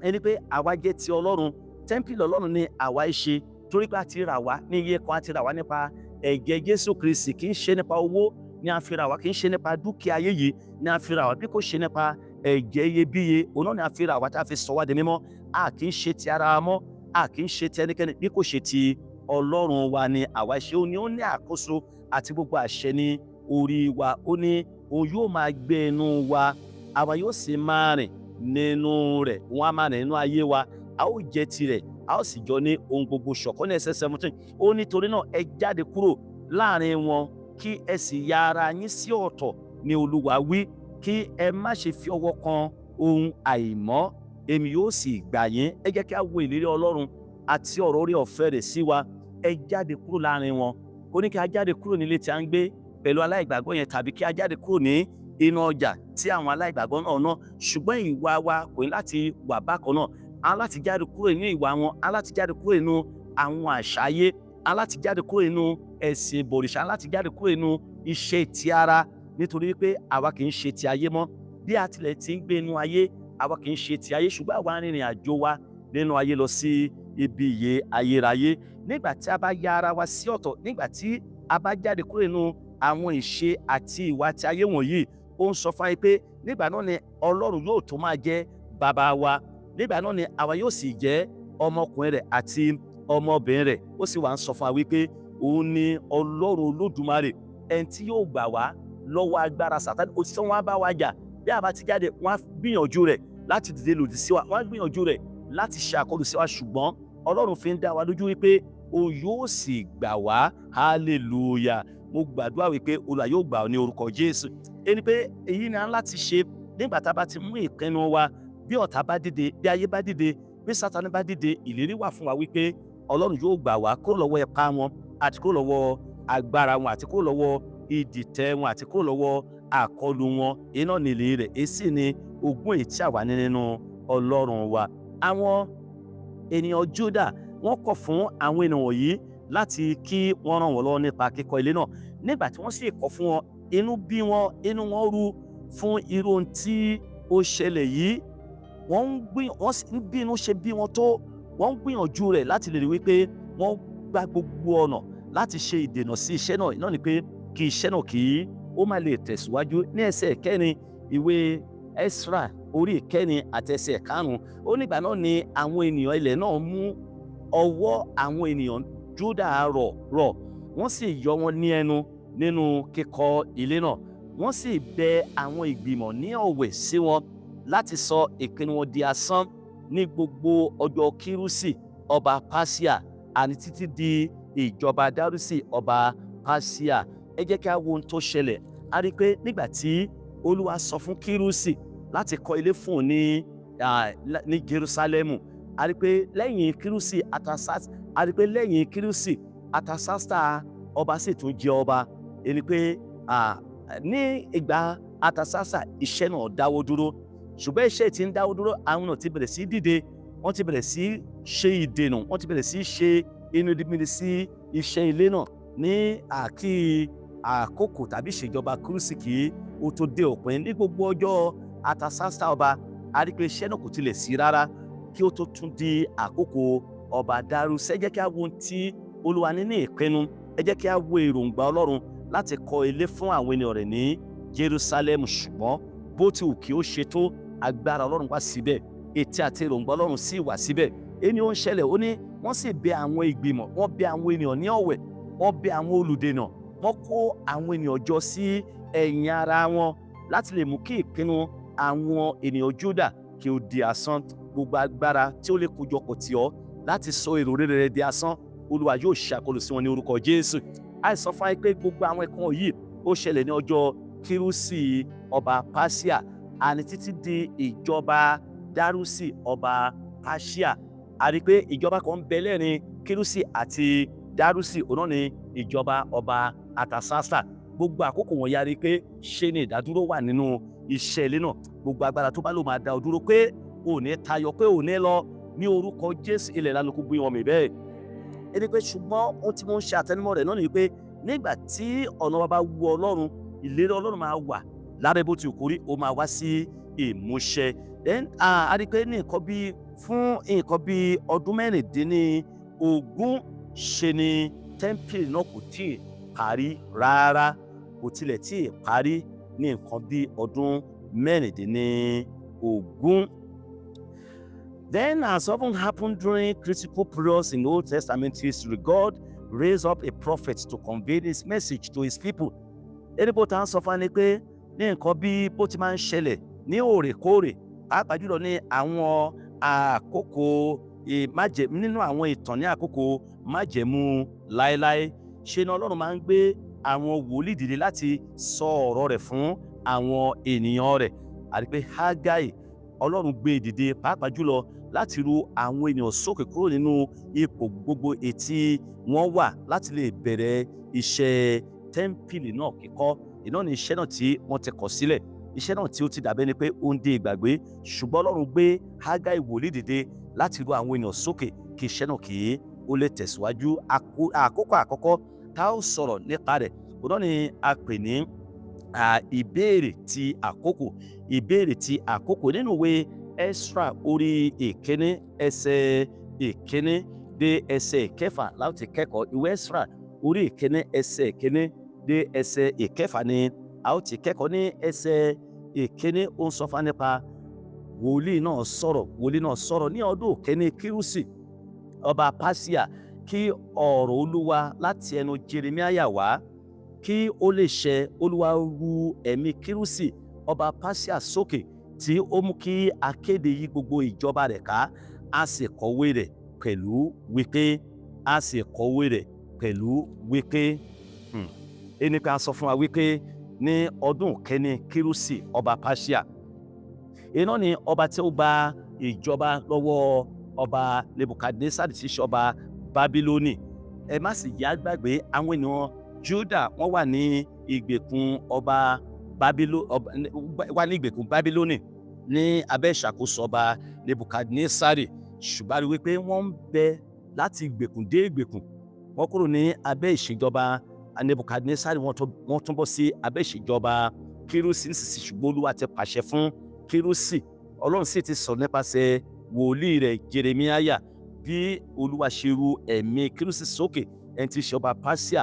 Ẹni pé àwa jẹ́ ti Ọlọ́run, tẹ́ḿpìlì Ọlọ́run ni àwa ń ṣe, torí pé a ti rà wá ní iye kan. A ti rà wá nípa ẹ̀jẹ̀ Jésù Kristi. Kì í ṣe nípa owó ni a fi rà wá, kì í ṣe nípa dúkìá ayé yìí ni a fi rà wá, bí kò ṣe nípa ẹ̀jẹ̀ iyebíye òun náà ni a fi rà wá, tá a fi sọ wá di mímọ́. A kì í ṣe ti ara wa mọ́, a kì í ṣe ti ẹnikẹ́ni, bí kò ṣe ti Ọlọ́run wa ni àwa ṣe. Ó ní ó ní àkóso àti gbogbo àṣẹ ní orí wa. Ó ní òun yóò máa gbé inú wa, àwa yóò sì máa rìn nínú rẹ̀. Òun á máa rìn nínú ayé wa, a ó jẹ́ tirẹ̀, a ó sì jọ ní ohun gbogbo ṣọ̀kan. Ní ẹsẹ̀ 17, ó nítorí náà, ẹ jáde kúrò láàrin wọn, kí ẹ sì ya ara yín sí ọ̀tọ̀, ní Olúwa wí, kí ẹ má ṣe fi ọwọ́ kan ohun àìmọ́, èmi yóò sì gbà yín. Ẹ jẹ́ kí a wo ìlérí Ọlọ́run àti ọ̀rọ̀ orí ọ̀fẹ́ rẹ̀ sí wa. Ẹ jáde kúrò láàrin wọn. Ó ní kí a jáde kúrò nílé tí a ń gbé pẹ̀lú aláìgbàgbọ́ yẹn, tàbí kí a jáde kúrò ní inú ọjà tí àwọn aláìgbàgbọ́ náà ná, ṣùgbọ́n ìwà wa kò ní láti wà bákan náà. A láti jáde kúrò nínú ìwà wọn, a láti jáde kúrò nínú àwọn àṣà ayé, a láti jáde kúrò nínú ẹ̀sìn ìbọ̀rìṣà, a láti jáde kúrò nínú iṣẹ́ ti ara, nítorí pé àwa kì í ṣe ti ayé mọ́. Bí a tilẹ̀ ti ń gbé inú ayé, àwa kì í ṣe ti ayé, ṣùgbọ́n àwa ń rìnrìn àjò wa nínú ayé lọ sí ibi ìyè ayérayé. Nígbà tí a bá ya ara wa sí ọ̀tọ̀, nígbà tí a bá jáde kúrò nínú àwọn ìṣe àti ìwà ti ayé wọ̀nyí, ó ń sọ fún wa pé nígbà náà ni Ọlọ́run yóò tó máa jẹ́ bàbá wa. Nígbà náà ni àwa yóò sì jẹ́ ọmọkùnrin rẹ̀ àti ọmọbìnrin rẹ̀. Ó sì wá ń sọ fún wa wípé òun ni Ọlọ́run Olódùmarè, ẹni tí yóò gbà wá lọ́wọ́ agbára Sàtánì. Òtítọ́, wọn á bá wa jà. Bí a bá ti jáde, wọ́n á gbìyànjú rẹ̀ láti dìde lòdì sí wa, wọ́n á gbìyànjú rẹ̀ láti ṣe àkọlù sí wa, ṣùgbọ́n Ọlọ́run fi ń dá wa lójú wípé òun yóò sì gbà wá. Hallelujah! Mo gbàdúrà wípé Olúwa yóò gbà ọ́ ní orúkọ Jésù. Ẹni pé èyí ni a ń láti ṣe nígbà tá a bá ti mú ìpinnu wa. Bí ọ̀tá bá dìde, bí ayé bá dìde, bí Sátánì bá dìde, ìlérí wà fún wa wípé Ọlọ́run yóò gbà wá kúrò lọ́wọ́ ipá wọn, àti kúrò lọ́wọ́ agbára wọn, àti kúrò lọ́wọ́ ìdìtẹ̀ wọn, àti kúrò lọ́wọ́ àkọlù wọn. Iná ní ìlérí rẹ̀, èsì ni ogún èyí tí àwa ní nínú Ọlọ́run wa. Àwọn ènìyàn Júdà, wọ́n kọ̀ fún àwọn ènìyàn wọ̀nyí láti kí wọ́n ràn wọ́n lọ́wọ́ nípa kíkọ́ ilé náà. Nígbà tí wọ́n sì kọ̀ fún wọn Inú bí wọn, inú wọn ru fún irú ohun tí ó ṣẹlẹ̀ yìí. Wọ́n ń gbìn, wọ́n sì ń bí inú ṣe bí wọn tó, wọ́n ń gbìyànjú rẹ̀ láti lè rí wípé wọ́n gba gbogbo ọ̀nà láti ṣe ìdènà sí iṣẹ́ náà náà, ni pé kí iṣẹ́ náà kí ó má lè tẹ̀síwájú. Ní ẹsẹ̀ kẹrin ìwé Ẹ́sírà orí ìkẹrin àti ẹsẹ̀ karùn-ún, ó nígbà náà ni àwọn ènìyàn ilẹ̀ náà mú ọwọ́ àwọn ènìyàn Júdà rọ̀ rọ̀, wọ́n sì yọ wọ́n ní ẹnu nínú kíkọ́ ilé náà. Wọ́n sì bẹ àwọn ìgbìmọ̀ ní ọ̀wẹ̀ sí wọn láti sọ ìpinnu wọn di asán ní gbogbo ọjọ́ Kírúsì ọba Páṣíà, àní títí di ìjọba Dárúsì ọba Páṣíà. Ẹ jẹ́ kí a wo ohun tó ṣẹlẹ̀. A rí i pé nígbà tí Olúwa sọ fún Kírúsì láti kọ́ ilé fún òun ní Jerúsálẹ́mù, a rí i pé lẹ́yìn Kírúsì Atasas, a rí i pé lẹ́yìn Kírúsì Atasasta ọba sì tún jẹ ọba. Ẹni pé ní ìgbà Atasasta, iṣẹ́ náà dáwọ́ dúró. Ṣùgbọ́n iṣẹ́ tí ń dáwọ́ dúró, àwọn náà ti bẹ̀rẹ̀ sí dìde, wọ́n ti bẹ̀rẹ̀ sí ṣe ìdènà, wọ́n ti bẹ̀rẹ̀ sí ṣe inúnibíni sí iṣẹ́ ilé náà ní àkí àkókò tàbí ìṣèjọba Kúrúsì kí ó tó dé òpin. Ní gbogbo ọjọ́ Atasasta ọba, a rí pé iṣẹ́ náà kò tilẹ̀ sí rárá kí ó tó tún di àkókò ọba Dárúsì. Ẹ jẹ́ kí a wo ohun tí Olúwa ní ní ìpinnu. Ẹ jẹ́ kí a wo èròǹgbà Ọlọ́run láti kọ́ ilé fún àwọn ènìyàn rẹ̀ ní Jerusalem. Ṣùgbọ́n bó ti wù kí ó ṣe tó, agbára Ọlọ́run wá síbẹ̀, ètí àti èròǹgbà Ọlọ́run sì wà síbẹ̀. Ẹni ó ń ṣẹlẹ̀, ó ní wọ́n sì bẹ àwọn ìgbìmọ̀, wọ́n bẹ àwọn ènìyàn ní ọ̀wẹ̀, wọ́n bẹ àwọn olùdènà, wọ́n kó àwọn ènìyàn jọ sí ẹ̀yìn ara wọn láti lè mú kí ìpinnu àwọn ènìyàn Júdà kí ó di asán. Gbogbo agbára tí ó lè kójọpọ̀ tì ọ́ láti sọ èrò rere rẹ di asán, Olúwa yóò ṣàkólò sí wọn ní orúkọ Jésù. Àìsàn fún wa pé gbogbo àwọn ẹ̀kan yìí ó ṣẹlẹ̀ ní ọjọ́ Kírúsì ọba Páṣíà, àní títí di ìjọba Dárúsì ọba Páṣíà. A rí i pé ìjọba kan ń bẹ lẹ́rìn Kírúsì àti Dárúsì, òun náà ni ìjọba ọba Atasasta. Gbogbo àkókò wọn yára pé ṣe ni ìdádúró wà nínú iṣẹ́ ilé náà. Gbogbo agbára tó bá lò máa dá ọ dúró pé ò ní tayọ, pé ò ní lọ, ní orúkọ Jésù, ilẹ̀ lánàá kó gbé wọn mì bẹ́ẹ̀. Ẹni pé ṣùgbọ́n ohun tí mo ń ṣe àtẹnumọ́ rẹ̀ náà ni pé nígbà tí ọ̀nà wa bá wu Ọlọ́run, ìlérí Ọlọ́run máa wà lábẹ́ bó ti kú rí, ó máa wá sí ìmúṣẹ. Then a rí i pé ní nǹkan bíi fún nǹkan bíi ọdún 16 ṣe ni tẹ́ḿpìlì náà kò tíì parí rárá, kò tilẹ̀ tíì parí ní nǹkan bíi ọdún 16. Then, as often happened during critical periods in Old Testament history, God raised up a prophet to convey this message to his people. Ẹni bó ta ń sọ fún wa ni pé ní nǹkan bí bó ti máa ń ṣẹlẹ̀ ní òrèkóòrè, pàápàá jùlọ ní àwọn àkókò nínú àwọn ìtàn ní àkókò májẹ̀mú láéláé, ṣe ni Ọlọ́run máa ń gbé àwọn wòlíì dìde láti sọ ọ̀rọ̀ rẹ̀ fún àwọn ènìyàn rẹ̀. Àti pé Hágáì, Ọlọ́run gbé e dìde pàápàá jùlọ láti ru àwọn ènìyàn sókè kúrò nínú ipò gbogbo ètí wọ́n wà láti lè bẹ̀rẹ̀ iṣẹ́ tẹ́ḿpìlì náà kíkọ́. Iná ní iṣẹ́ náà tí wọ́n ti kọ̀ sílẹ̀, iṣẹ́ náà tí ó ti dàbẹ́ ni pé ó ń dé ìgbàgbé. Ṣùgbọ́n Ọlọ́run gbé Hágáì wòlíì dìde láti ru àwọn ènìyàn sókè kí iṣẹ́ náà kí ó lè tẹ̀síwájú. Àkókò àkọ́kọ́ tá ó sọ̀rọ̀ nípa rẹ̀, òun náà ni a pè ní ìbéèrè ti àkókò. Ìbéèrè ti àkókò nínú ìwé Ẹ́sírà orí 1, ẹsẹ̀ 1 dé ẹsẹ̀ 6 láti kẹ́kọ̀ọ́. Ìwé Ẹ́sírà orí 1, ẹsẹ̀ 1 dé ẹsẹ̀ 6 ni a ó ti kẹ́kọ̀ọ́. Ní ẹsẹ̀ 1, ó ń sọ fún wa nípa wòlíì náà sọ̀rọ̀. Wòlíì náà sọ̀rọ̀ ní ọdún kẹ́ni Kírúsì ọba Páṣíà, kí ọ̀rọ̀ Olúwa láti ẹnu Jeremáyà wá kí ó lè ṣẹ. Olúwa ru ẹ̀mí Kírúsì ọba Páṣíà sókè, tí ó mú kí akéde yí gbogbo ìjọba rẹ̀ ká, a sì kọ̀wé rẹ̀ pẹ̀lú wípé, a sì kọ̀wé rẹ̀ pẹ̀lú wípé. Ẹni pé a sọ fún wa wípé ní ọdún kẹ́ni Kírúsì ọba Páṣíà, iná ni ọba tí ó gba ìjọba lọ́wọ́ ọba Nebukadnesari tí í ṣe ọba Bábílónì. Ẹ má sì yá gbàgbé, àwọn ènìyàn Júdà wọ́n wà ní ìgbèkùn ọba Bábíló wà ní ìgbèkùn Bábílónì ní abẹ́ ìṣàkóso ọba Nebukadnesari. Ṣùgbọ́n a rí wípé wọ́n ń bẹ láti ìgbèkùn dé ìgbèkùn, wọ́n kúrò ní abẹ́ ìṣèjọba Nebukadnesari, wọ́n tún bọ́ sí abẹ́ ìṣèjọba Kírúsì nísinsìnyí. Ṣùgbọ́n Olúwa ti pàṣẹ fún Kírúsì, Ọlọ́run sì ti sọ nípasẹ̀ wòlíì rẹ̀ Jeremiah bí Olúwa ṣe ru ẹ̀mí Kírúsì sókè, ẹni tí í ṣe ọba Persia,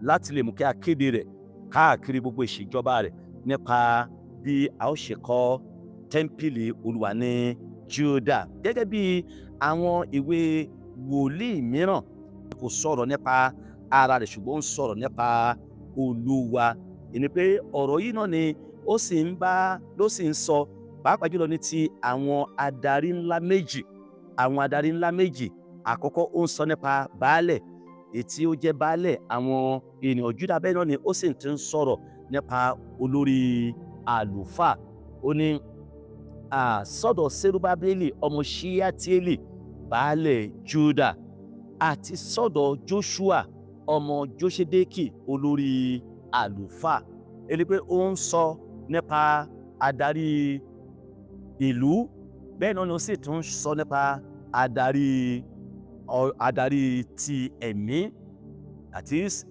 láti lè mú kí a kéde rẹ̀ káàkiri gbogbo ìṣèjọba rẹ̀ nípa bí a ó ṣe kọ́ tẹ́ḿpìlì Olúwa ní Juda. Gẹ́gẹ́ bí àwọn ìwé wòlíì mìíràn, kò sọ̀rọ̀ nípa ara rẹ̀, ṣùgbọ́n ó ń sọ̀rọ̀ nípa Olúwa. Ìní pé ọ̀rọ̀ yìí náà ni ó sì ń bá ló sì ń sọ, pàápàá jùlọ ní ti àwọn adarí ńlá méjì. Àwọn adarí ńlá méjì àkọ́kọ́, ó ń sọ nípa baálẹ̀, èyí tí ó jẹ́ baálẹ̀ àwọn ènìyàn Júdà. Bẹ́ẹ̀ náà ni ó sì ti ń sọ̀rọ̀ nípa olórí àlùfáà. Ó ní sọ́dọ̀ Serubábélì ọmọ Ṣíátìélì, baálẹ̀ Júdà, àti sọ́dọ̀ Joshua ọmọ Jóṣédékì, olórí àlùfáà. Èyí pé ó ń sọ nípa adarí ìlú, bẹ́ẹ̀ náà ni ó sì tún sọ nípa adarí ti ẹ̀mí. That is,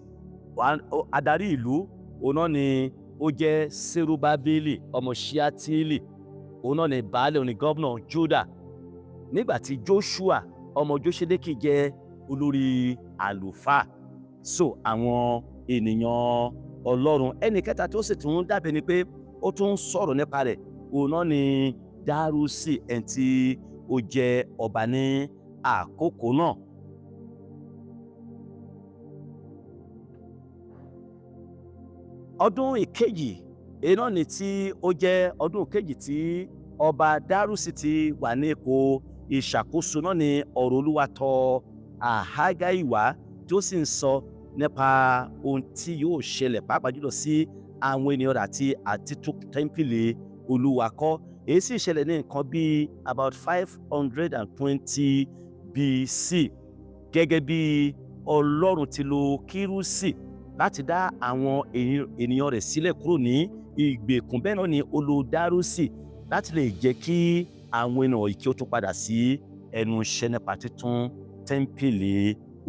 adarí ìlú, òun náà ni ó jẹ́ Serubábélì ọmọ Ṣíátìélì, òun náà ni baálẹ̀, òun ni gómìnà Júdà, nígbà tí Joshua ọmọ Jóṣédékì jẹ́ olórí àlùfáà. So àwọn ènìyàn Ọlọ́run, ẹnì kẹta tó sì tún dàbí ni pé ó tún sọ̀rọ̀ nípa rẹ̀, òun náà ni Dárúsì, ẹni tí ó jẹ́ ọba ní àkókò náà. Ọdún ìkejì, èyí náà ni tí ó jẹ́ ọdún kejì tí ọba Dárúsì ti wà ní ipò ìṣàkóso náà ni ọ̀rọ̀ Olúwa tọ̀ Hágáì wá, tí ó sì ń sọ nípa ohun tí yóò ṣẹlẹ̀, pàápàá jùlọ sí àwọn ènìyàn rẹ̀ àti àtítún tẹ́ḿpìlì Olúwa kọ́. Èyí sì ṣẹlẹ̀ ní nǹkan bíi about 520 BC. Gẹ́gẹ́ bí Ọlọ́run ti lo Kírúsì láti dá àwọn ènìyàn rẹ̀ sílẹ̀ kúrò ní ìgbèkùn, bẹ́ẹ̀ náà ni ó lo Dárúsì láti lè jẹ́ kí àwọn ènìyàn yìí kí ó tún padà sí ẹnu iṣẹ́ nípa títún tẹ́ḿpìlì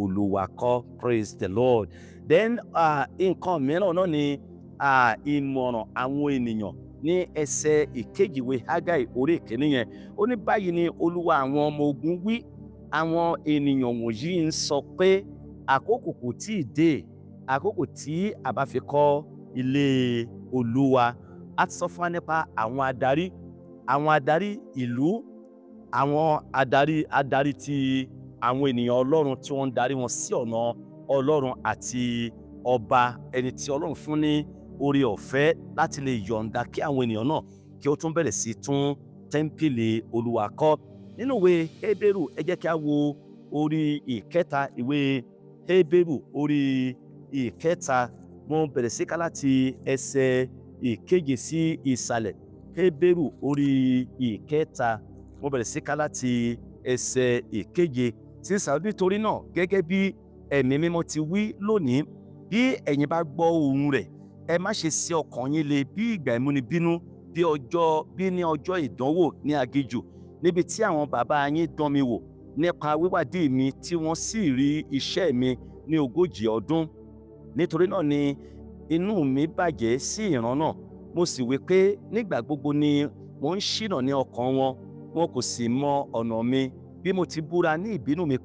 Olúwa kọ́. Praise the Lord. Then nǹkan mìíràn náà ni ìmọ̀ràn àwọn ènìyàn ní ẹsẹ̀ ìkejì ìwé Hágáì orí ìkíní yẹn. Ó ní, "Báyìí ni Olúwa àwọn ọmọ ogun wí: Àwọn ènìyàn wọ̀nyí ń sọ pé, àkókò kò tíì dé, àkókò tí a bá fi kọ́ ilé Olúwa." A ti sọ fún wa nípa àwọn adarí, àwọn adarí ìlú, àwọn adarí ti àwọn ènìyàn Ọlọ́run tí wọ́n ń darí wọn sí ọ̀nà Ọlọ́run, àti ọba, ẹni tí Ọlọ́run fún ní oore ọ̀fẹ́ láti lè yọ̀ǹda kí àwọn ènìyàn náà kí ó tún bẹ̀rẹ̀ sí tún tẹ́ḿpìlì Olúwa kọ́. Nínú ìwé Hébérù, ẹ jẹ́ kí a wo orí ìkẹta. Ìwé Hébérù orí ìkẹta, mo bẹ̀rẹ̀ sí ká láti ẹsẹ̀ ìkeje sí ìsàlẹ̀. Hébérù orí ìkẹta, mo bẹ̀rẹ̀ sí ká láti ẹsẹ̀ ìkeje sí ìsàlẹ̀. "Nítorí náà, gẹ́gẹ́ bí Ẹ̀mí Mímọ́ ti wí, lónìí, bí ẹ̀yin bá gbọ́ ohùn rẹ̀, ẹ má ṣe sí ọkàn yín le bí ìgbà ìmúnibínú, bí ní ọjọ́ ìdánwò ní aginjù, níbi tí àwọn bàbá yín dán mi wò nípa wíwádìí mi, tí wọ́n sì rí iṣẹ́ mi ní 40 ọdún. Nítorí náà ni inú mi bàjẹ́ sí ìran náà, mo sì wí pé, nígbà gbogbo ni mo ń ṣìnà ní ọkàn wọn, wọn kò sì mọ ọ̀nà mi. Bí mo ti búra ní ìbínú mi,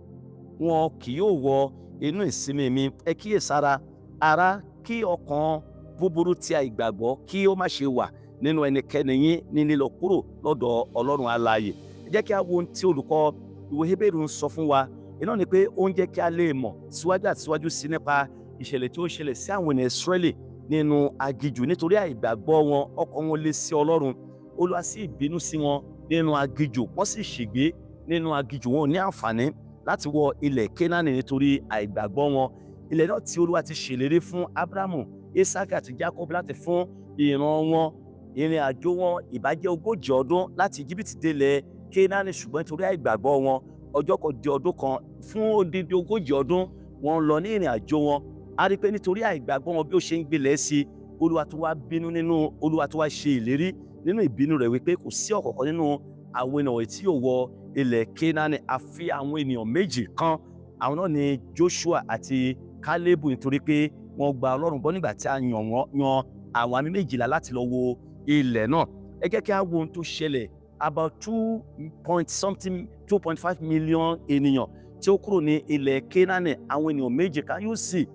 wọn kì yóò wọ inú ìsinmi mi. Ẹ kíyèsára, ará, kí ọkàn búburú tí àìgbàgbọ́ kí ó má ṣe wà nínú ẹnikẹ́ni yín ní lílọ kúrò lọ́dọ̀ Ọlọ́run alààyè." Ẹ jẹ́ kí a wo ohun tí olùkọ́ ìwé Hébérù ń sọ fún wa. Iná ni pé ó ń jẹ́ kí a lè mọ̀ síwájú àti síwájú sí nípa ìṣẹ̀lẹ̀ tí ó ṣẹlẹ̀ sí àwọn ènìyàn Ísírẹ́lì nínú aginjù. Nítorí àìgbàgbọ́ wọn, ọkàn wọn lé sí Ọlọ́run, Olúwa sì bínú sí wọn nínú aginjù, wọ́n sì ṣègbé nínú aginjù. Wọn ò ní àǹfààní láti wọ ilẹ̀ Kénáánì nítorí àìgbàgbọ́ wọn, ilẹ̀ náà tí Olúwa ti ṣèlérí fún Ábúráhámù, Ísákì àti Jákọ́bù láti fún ìran wọn. Ìrìn àjò wọn ìbá jẹ́ 40 ọdún láti Íjíbítì délẹ̀ Kénáánì, ṣùgbọ́n nítorí àìgbàgbọ́ wọn, ọjọ́ kan di ọdún kan fún odidi 40 ọdún wọ́n lọ ní ìrìn àjò wọn. A rí i pé nítorí àìgbàgbọ́ wọn, bí ó ṣe ń gbilẹ̀ sí i, Olúwa tó wá bínú nínú, Olúwa tó wá ṣe ìlérí nínú ìbínú rẹ̀ wípé kò sí ọ̀kọ̀ọ̀kan nínú àwọn ènìyàn tí yóò wọ ilẹ̀ Kénáánì àfi àwọn ènìyàn méjì kan. Àwọn náà ni Joshua àti Kálébù, nítorí pé wọ́n gba Ọlọ́run gbọ́ nígbà tí a yàn wọ́n, yan àwọn àmì 12 láti lọ wo ilẹ̀ náà. Ẹ jẹ́ kí a wo ohun tó ṣẹlẹ̀. About two point something, 2.5 million ènìyàn tí ó kúrò ní ilẹ̀ Kénáánì, àwọn ènìyàn méjì ká yóò sì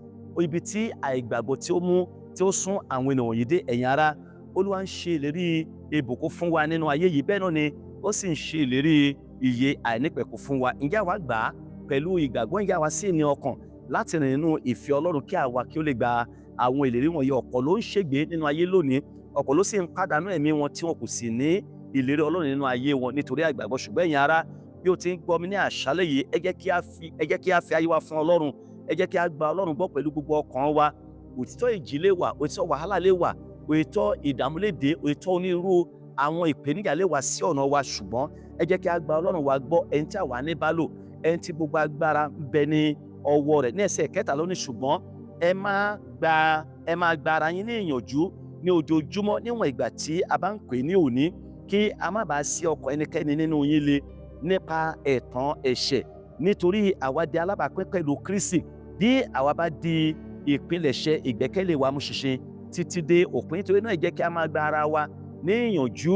ibi tí àìgbàgbọ́ tí ó mú tí ó sún àwọn ènìyàn wọ̀nyí dé. Ẹ̀yin ará, Olúwa ń ṣe ìlérí ìbùkún fún wa nínú ayé yìí, bẹ́ẹ̀ náà ni ó sì ń ṣe ìlérí ìyè àìnípẹ̀kun fún wa. Ǹjẹ́ àwa gbà á pẹ̀lú ìgbàgbọ́? Ǹjẹ́ àwa sì ní ọkàn láti rìn nínú ìfẹ́ Ọlọ́run kí àwa kí ó lè gba àwọn ìlérí wọ̀nyí? Ọ̀pọ̀ ló ń ṣègbé nínú ayé lónìí, ọ̀pọ̀ ló sì ń pàdánù ẹ̀mí wọn tí wọn kò sì ní ìlérí Ọlọ́run nínú ayé wọn nítorí àìgbàgbọ́. Ṣùgbọ́n ẹ̀yin ará, bí o ti ń gbọ́ mi ní àṣálẹ́ yìí, ẹ jẹ́ kí a fi ayé wa fún Ọlọ́run. Ẹ jẹ́ kí a gba Ọlọ́run gbọ́ pẹ̀lú gbogbo ọkàn wa. Òtítọ́, ìjì lè wà, òtítọ́, wàhálà lè wà, òtítọ́, ìdààmú lè dé, òtítọ́, onírúurú àwọn ìpèníjà lè wá sí ọ̀nà wa, ṣùgbọ́n ẹ jẹ́ kí a gba Ọlọ́run wa gbọ́, ẹni tí àwa ní bá lò, ẹni tí gbogbo agbára ń bẹ ní ọwọ́ rẹ̀. Ní ẹsẹ̀ kẹta ló ní, ṣùgbọ́n ẹ máa gba ara yín ní ìyànjú ní ojoojúmọ́, níwọ̀n ìgbà tí a bá ń pè ní òní, kí a má bàa sí ọkàn ẹnikẹ́ni nínú yín le nípa ẹ̀tàn ẹ̀ṣẹ̀. Nítorí àwa di alábàápín pẹ̀lú Kristi bí àwa bá di ìpilẹ̀ṣẹ̀ ìgbẹ́kẹ̀lé wa mú ṣinṣin títí dé òpin. Nítorí náà, ẹ jẹ́ kí a máa gba ara wa ní ìyànjú,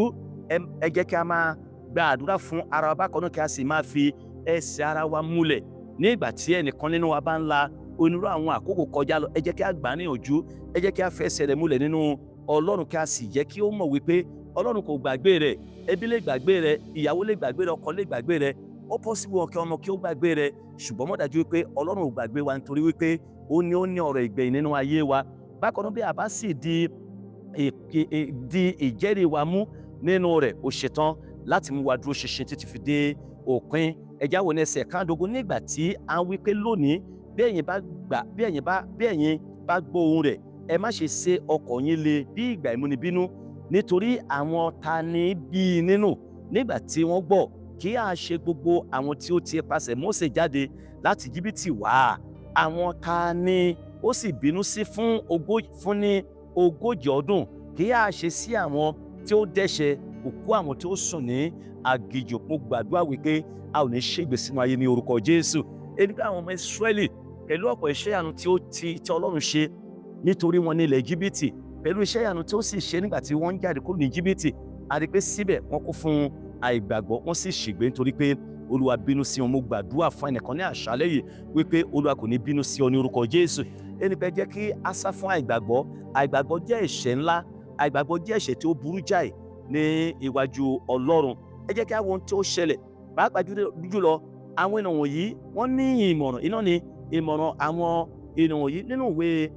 ẹ jẹ́ kí a máa gba àdúrà fún ara wa bákan náà, kí a sì máa fi ẹsẹ̀ ara wa múlẹ̀. Ní ìgbà tí ẹnìkan nínú wa bá ń la onírúurú àwọn àkókò kọjá lọ, ẹ jẹ́ kí a gbà á níyànjú, ẹ jẹ́ kí a fẹsẹ̀ rẹ̀ múlẹ̀ nínú Ọlọ́run, kí a sì jẹ́ kí ó mọ̀ wípé Ọlọ́run kò gbàgbé rẹ̀. Ẹbí lè gbàgbé rẹ̀, ìyàwó lè gbàgbé rẹ̀, ọkọ lè gbàgbé rẹ̀, ó possible kí ọmọ kí ó gbàgbé rẹ̀, ṣùgbọ́n mọ̀ dájú wípé Ọlọ́run ò gbàgbé wa, nítorí wípé ó ní ọ̀rọ̀ ìgbẹ̀yìn nínú ayé wa. Bákan náà, bí a bá sì di ìjẹ́rìí wa mú nínú rẹ̀, ó ṣetán láti mú wa dúró ṣinṣin títí fi dé òpin. Ẹ jẹ́ á wò ní ẹsẹ̀ kàndógún, nígbà tí a ń wí pé lónìí, bí ẹ̀yin bá gbọ́ ohùn rẹ̀, ẹ má ṣe ṣe ọkàn yín le bí ìgbà ìmúnibínú. Nítorí àwọn ta ni bí i nínú nígbà tí wọ́n gbọ́? Kí a ṣe gbogbo àwọn tí ó ti ipasẹ̀ Mósè jáde láti Íjíbítì wá? Àwọn ta ni ó sì bínú sí fún ní 40 ọdún? Kí a ṣe sí àwọn tí ó dẹ́ṣẹ̀, òkú àwọn tí ó sùn ní aginjù? Mo gbàdúrà wípé a ò ní ṣègbè sínú ayé ní orúkọ Jésù. Ẹni pé àwọn ọmọ Ísírẹ́lì, pẹ̀lú ọ̀pọ̀ iṣẹ́ ìyanu tí ó ti tí Ọlọ́run ṣe nítorí wọn ní ilẹ̀ Íjíbítì, pẹ̀lú iṣẹ́ ìyanu tí ó sì ṣe nígbà tí wọ́n ń jáde kúrò ní Íjíbítì, a rí pé síbẹ̀ wọ́n kún fún àìgbàgbọ́, wọ́n sì ṣègbè nítorí pé Olúwa bínú sí wọn. Mo gbàdúrà fún ẹnìkan ní àṣálẹ́ yìí wípé Olúwa kò ní bínú sí ọ ní orúkọ Jésù. Ẹni pé jẹ́ kí a sá fún àìgbàgbọ́. Àìgbàgbọ́ jẹ́ ẹ̀ṣẹ̀ ńlá, àìgbàgbọ́ jẹ́ ẹ̀ṣẹ̀ tí ó burú jáì ní iwájú Ọlọ́run. Ẹ jẹ́ kí a wo ohun tí ó ṣẹlẹ̀, pàápàá jùlọ àwọn ènìyàn wọ̀nyí, wọ́n ní ìmọ̀ràn iná ni ìmọ̀ràn àwọn ènìyàn wọ̀nyí. Nínú ìwé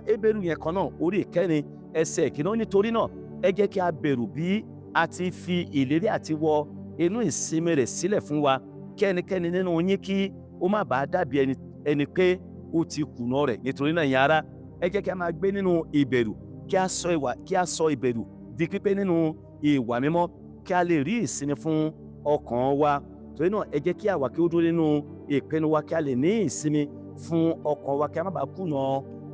Hébérù yẹn kan náà, orí ìkẹrin, ẹsẹ̀ ìkíní, nítorí náà ẹ jẹ́ kí a bẹ̀rù bí a ti fi ìlérí àti wọ inú ìsinmi rẹ̀ sílẹ̀ fún wa, kí ẹnikẹ́ni nínú yín kí ó má bàa dàbí ẹni pé ó ti kùnà rẹ̀. Nítorí náà, ẹ̀yin ará, ẹ jẹ́ kí a máa gbé nínú ìbẹ̀rù, kí a sọ ìbẹ̀rù di pípé nínú ìwà mímọ́, kí a lè rí ìsinmi fún ọkàn wa. Torí náà, ẹ jẹ́ kí àwa kí ó dúró nínú ìpinnu wa, kí a lè ní ìsinmi fún ọkàn wa, kí a má bàa kùnà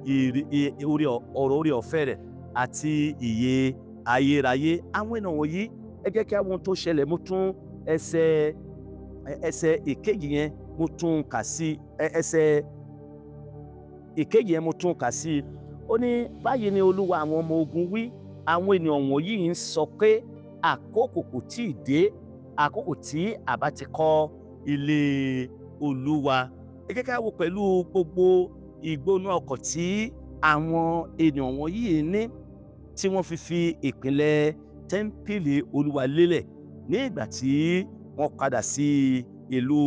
ọ̀rọ̀ oore ọ̀fẹ́ rẹ̀ àti ìyè ayérayé. Àwọn ènìyàn wọ̀nyí, ẹ jẹ́ kí a wo ohun tó ṣẹlẹ̀. Mo tún ẹsẹ̀ ìkejì yẹn, mo tún kà sí ẹsẹ̀ ìkejì yẹn, mo tún kà sí. Ó ní, báyìí ni Olúwa àwọn ọmọ ogun wí: àwọn ènìyàn wọ̀nyí ń sọ pé, àkókò kò tí ì dé, àkókò tí a bá ti kọ́ ilé Olúwa. Ẹ jẹ́ ká wo pẹ̀lú gbogbo ìgbóná ọkàn tí àwọn ènìyàn wọ̀nyí ní, tí wọ́n fi fi ìpìlẹ̀ tẹ́ḿpìlì Olúwa lélẹ̀ ní ìgbà tí wọ́n padà sí ìlú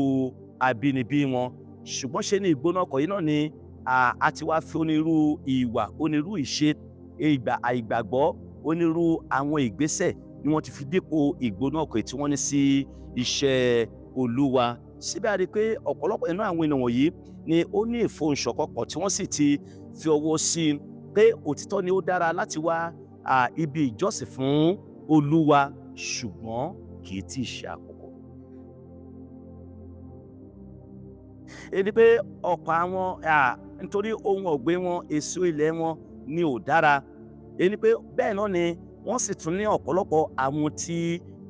abínibí wọn. Ṣùgbọ́n ṣe ní ìgbóná ọkàn yìí náà ni a ti wá fi onírú ìwà, onírú ìṣe, ìgbà àìgbàgbọ́, onírú àwọn ìgbésẹ̀ ni wọ́n ti fi dípò ìgbóná ọkàn tí wọ́n ní sí iṣẹ́ Olúwa. Síbẹ̀, a rí i pé ọ̀pọ̀lọpọ̀ nínú àwọn ènìyàn wọ̀nyí ni ó ní ìfohùnṣọ̀kan pọ̀, tí wọ́n sì ti fi ọwọ́ sí i pé òtítọ́ ni ó dára láti wá ibi ìjọsìn fún Olúwa, ṣùgbọ́n kì í tí ì ṣe àkókò. Èyí ni pé ọ̀pọ̀ àwọn, nítorí ohun ọ̀gbìn wọn, èso ilẹ̀ wọn ni ò dára. Èyí ni pé bẹ́ẹ̀ náà ni wọ́n sì tún ní ọ̀pọ̀lọpọ̀ àwọn tí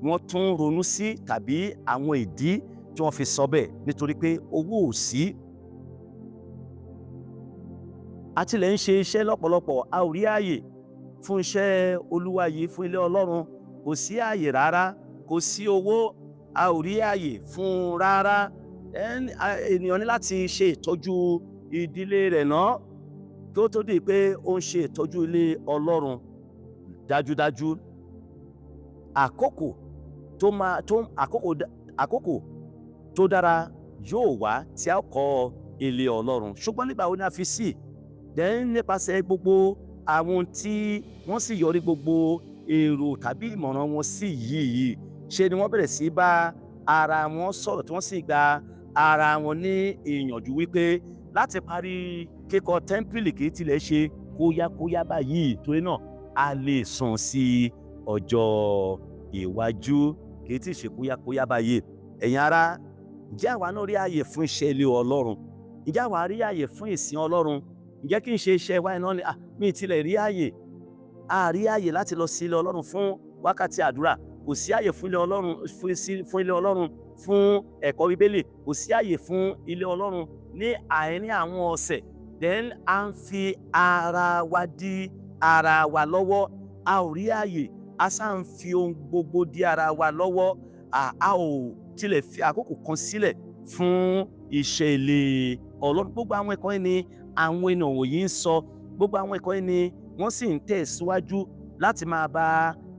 wọ́n tún ronú sí tàbí àwọn ìdí tí wọ́n fi sọ bẹ́ẹ̀, nítorí pé owó ò sí. A tilẹ̀ ń ṣe iṣẹ́ lọ́pọ̀lọpọ̀, a ò rí ààyè fún iṣẹ́ Olúwa yìí, fún ilé Ọlọ́run. Kò sí ààyè rárá, kò sí owó, a ò rí ààyè fún un rárá. Ènìyàn ní láti ṣe ìtọ́jú ìdílé rẹ̀ náà kí ó tó di pé ó ń ṣe ìtọ́jú ilé Ọlọ́run. Dájúdájú, àkókò tó máa tó àkókò àkókò tó dára yóò wá tí a ó kọ́ ilé Ọlọ́run. Ṣùgbọ́n nígbà wo ni a fi sí? Then nípasẹ̀ gbogbo àwọn tí wọ́n sì yọrí gbogbo èrò tàbí ìmọ̀ràn wọn sí yìí, ṣe ni wọ́n bẹ̀rẹ̀ sí bá ara wọn sọ̀rọ̀, tí wọ́n sì gba ara wọn ní ìyànjú wípé láti parí kíkọ́ tẹ́ḿpìlì kì í tilẹ̀ ṣe kóyákóyá báyìí. Torí náà, a lè sún sí ọjọ́ iwájú, kì í tí ì ṣe kóyákóyá báyìí. Ẹ̀yin ará, ǹjẹ́ àwa náà rí ààyè fún iṣẹ́ ilé Ọlọ́run? Ǹjẹ́ àwa rí ààyè fún ìsìn Ọlọ́run? Ǹjẹ́ kí n ṣe iṣẹ́ wa iná ni? Ah, mi ì tilẹ̀ rí ààyè. A rí ààyè láti lọ sí ilé Ọlọ́run fún wákàtí àdúrà. Kò sí ààyè fún ilé Ọlọ́run, fún ilé Ọlọ́run, fún ẹ̀kọ́ Bíbélì. Kò sí ààyè fún ilé Ọlọ́run ní àárín àwọn ọ̀sẹ̀. Then à ń fi ara wa dí ara wa lọ́wọ́. A ò rí ààyè. A sá ń fi ohun gbogbo dí ara wa lọ́wọ́. A ò tilẹ̀ fi àkókò kan sílẹ̀ fún iṣẹ́ ilé Ọlọ́run. Gbogbo àwọn ẹ̀kọ́ yìí ni àwọn ènìyàn wọ̀nyí ń sọ. Gbogbo àwọn ẹ̀kọ́ yìí ni wọ́n sì ń tẹ̀síwájú láti máa bá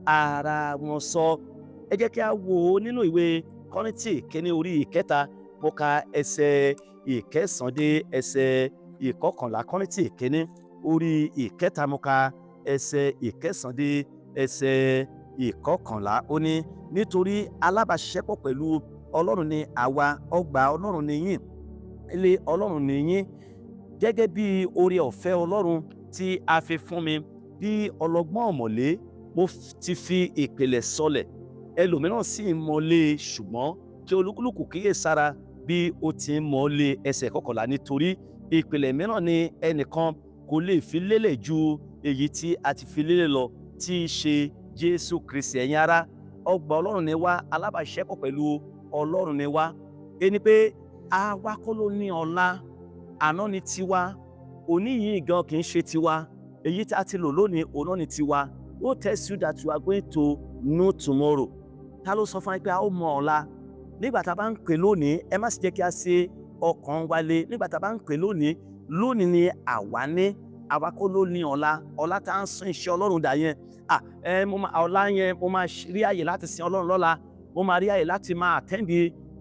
ara wọn sọ. Ẹ jẹ́ kí a wò ó nínú ìwé Kọ́ríńtì kínní, orí 3. Mo ka ẹsẹ̀ 9 dé ẹsẹ̀ 11. Kọ́ríńtì kínní, orí 3, mo ka ẹsẹ̀ 9 dé ẹsẹ̀ 11. Ó ní, "Nítorí alábàáṣiṣẹ́pọ̀ pẹ̀lú Ọlọ́run ni àwa. Ọgbà Ọlọ́run ni yín, ilé Ọlọ́run ni yín. Gẹ́gẹ́ bí oore ọ̀fẹ́ Ọlọ́run tí a fi fún mi bí ọlọ́gbọ́n ọ̀mọ̀lé, mo ti fi ìpìlẹ̀ sọlẹ̀, ẹlòmíràn sì ń mọlé. Ṣùgbọ́n kí olúkúlùkù kíyèsára bí ó ti ń mọ́lé." Ẹsẹ̀ 11: "Nítorí ìpìlẹ̀ mìíràn ni ẹnìkan kò lè fi lélẹ̀ ju èyí tí a ti fi lélẹ̀ lọ, tí í ṣe Jésù Kristi." Ẹ̀yin ará, ọgbà Ọlọ́run ni wá, alábàáṣiṣẹ́pọ̀ pẹ̀lú Ọlọ́run ni wá. Ẹni pé àwa kọ́ ló ní ọ̀la. Àná ni tiwa, òní yìí gan kì í ṣe tiwa. Èyí tí a ti lò lónìí, òun náà ni tiwa. Who tells you that you are going to know tomorrow? Ta ló sọ fún wa pé a ó mọ ọ̀la? Nígbà tá a bá ń pè lónìí, ẹ má sì jẹ́ kí a ṣe ọkàn wa le. Nígbà tá a bá ń pè lónìí, lónìí ni àwa ní. Àwa kọ́ ló ní ọ̀la. Ọ̀la tá à ń sún iṣẹ́ Ọlọ́run dà yẹn, ah, ẹ mo máa ọ̀la yẹn, mo máa rí àyè láti sin Ọlọ́run lọ́la, mo máa rí àyè láti máa attend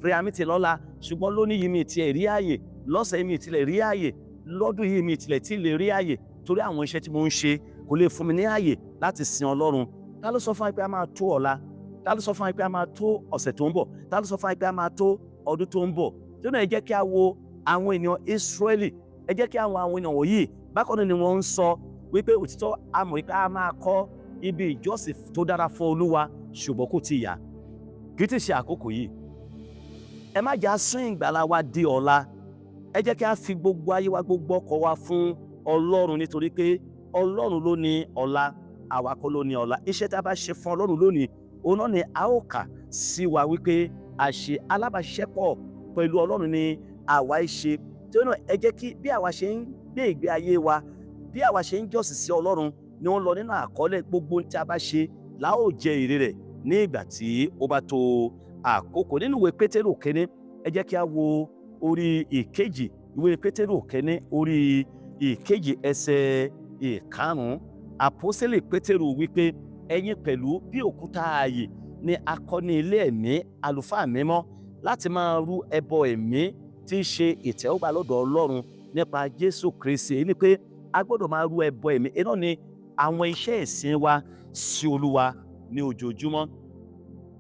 prayer meeting lọ́la. Ṣùgbọ́n lónìí yìí, mi ì tiẹ̀ rí àyè. Lọ́sẹ̀ yìí, mi ì tilẹ̀ rí àyè. Lọ́dún yìí, mi ì tilẹ̀ tí lè rí àyè, torí àwọn iṣẹ́ tí mo ń ṣe kò lè fún mi ní àyè láti sin Ọlọ́run. Ta ló sọ fún wa pé a máa tó ọ̀la? Ta ló sọ fún wa pé a máa tó ọ̀sẹ̀ tó ń bọ̀? Ta ló sọ fún wa pé a máa tó ọdún tó ń bọ̀? Tí ó náà, ẹ jẹ́ kí a wo àwọn ènìyàn Ísírẹ́lì. Ẹ jẹ́ kí àwọn ènìyàn wọ̀nyí, bákan náà ni wọ́n ń sọ wípé òtítọ́, a mọ̀ wípé a máa kọ́ ibi ìjọsìn tó dára fún Olúwa, ṣùgbọ́n kò tí ì yá, kì í ti ṣe àkókò yìí. Ẹ má jà sún ìgbàlà wa di ọ̀la. Ẹ jẹ́ kí a fi gbogbo ayé wa, gbogbo ọkọ̀ wa fún Ọlọ́run, nítorí pé Ọlọ́run ló ní ọ̀la, àwa kọ́ ló ní ọ̀la. Iṣẹ́ tí a bá ṣe fún Ọlọ́run lónìí, òun náà ni a ó kà sí wa wípé a ṣe. Alábàáṣiṣẹ́pọ̀ pẹ̀lú Ọlọ́run ni àwa ṣe. Tí ó náà, ẹ jẹ́ kí bí àwa ṣe ń gbé ìgbé ayé wa, bí àwa ṣe ń jọ́sìn sí Ọlọ́run ni wọ́n lọ nínú àkọọ́lẹ̀. Gbogbo tí a bá ṣe la ó jẹ èrè rẹ̀ ní ìgbà tí ó bá tó àkókò. Nínú ìwé Pétérù kínní, ẹ jẹ́ kí a wo orí 2. Ìwé Pétérù kínní, orí 2, ẹsẹ̀ 5. Àpọ́sítélì Pétérù wípé, "Ẹ̀yin pẹ̀lú, bí òkúta ààyè, ni a kọ́ ní ilé ẹ̀mí, àlùfáà mímọ́, láti máa rú ẹbọ ẹ̀mí tí í ṣe ìtẹ́wọ́gbà lọ́dọ̀ Ọlọ́run nípa Jésù Kristi." Èyí ni pé a gbọ́dọ̀ máa rú ẹbọ ẹ̀mí iná ni àwọn iṣẹ́ ìsìn wa sí Olúwa ní ojoojúmọ́,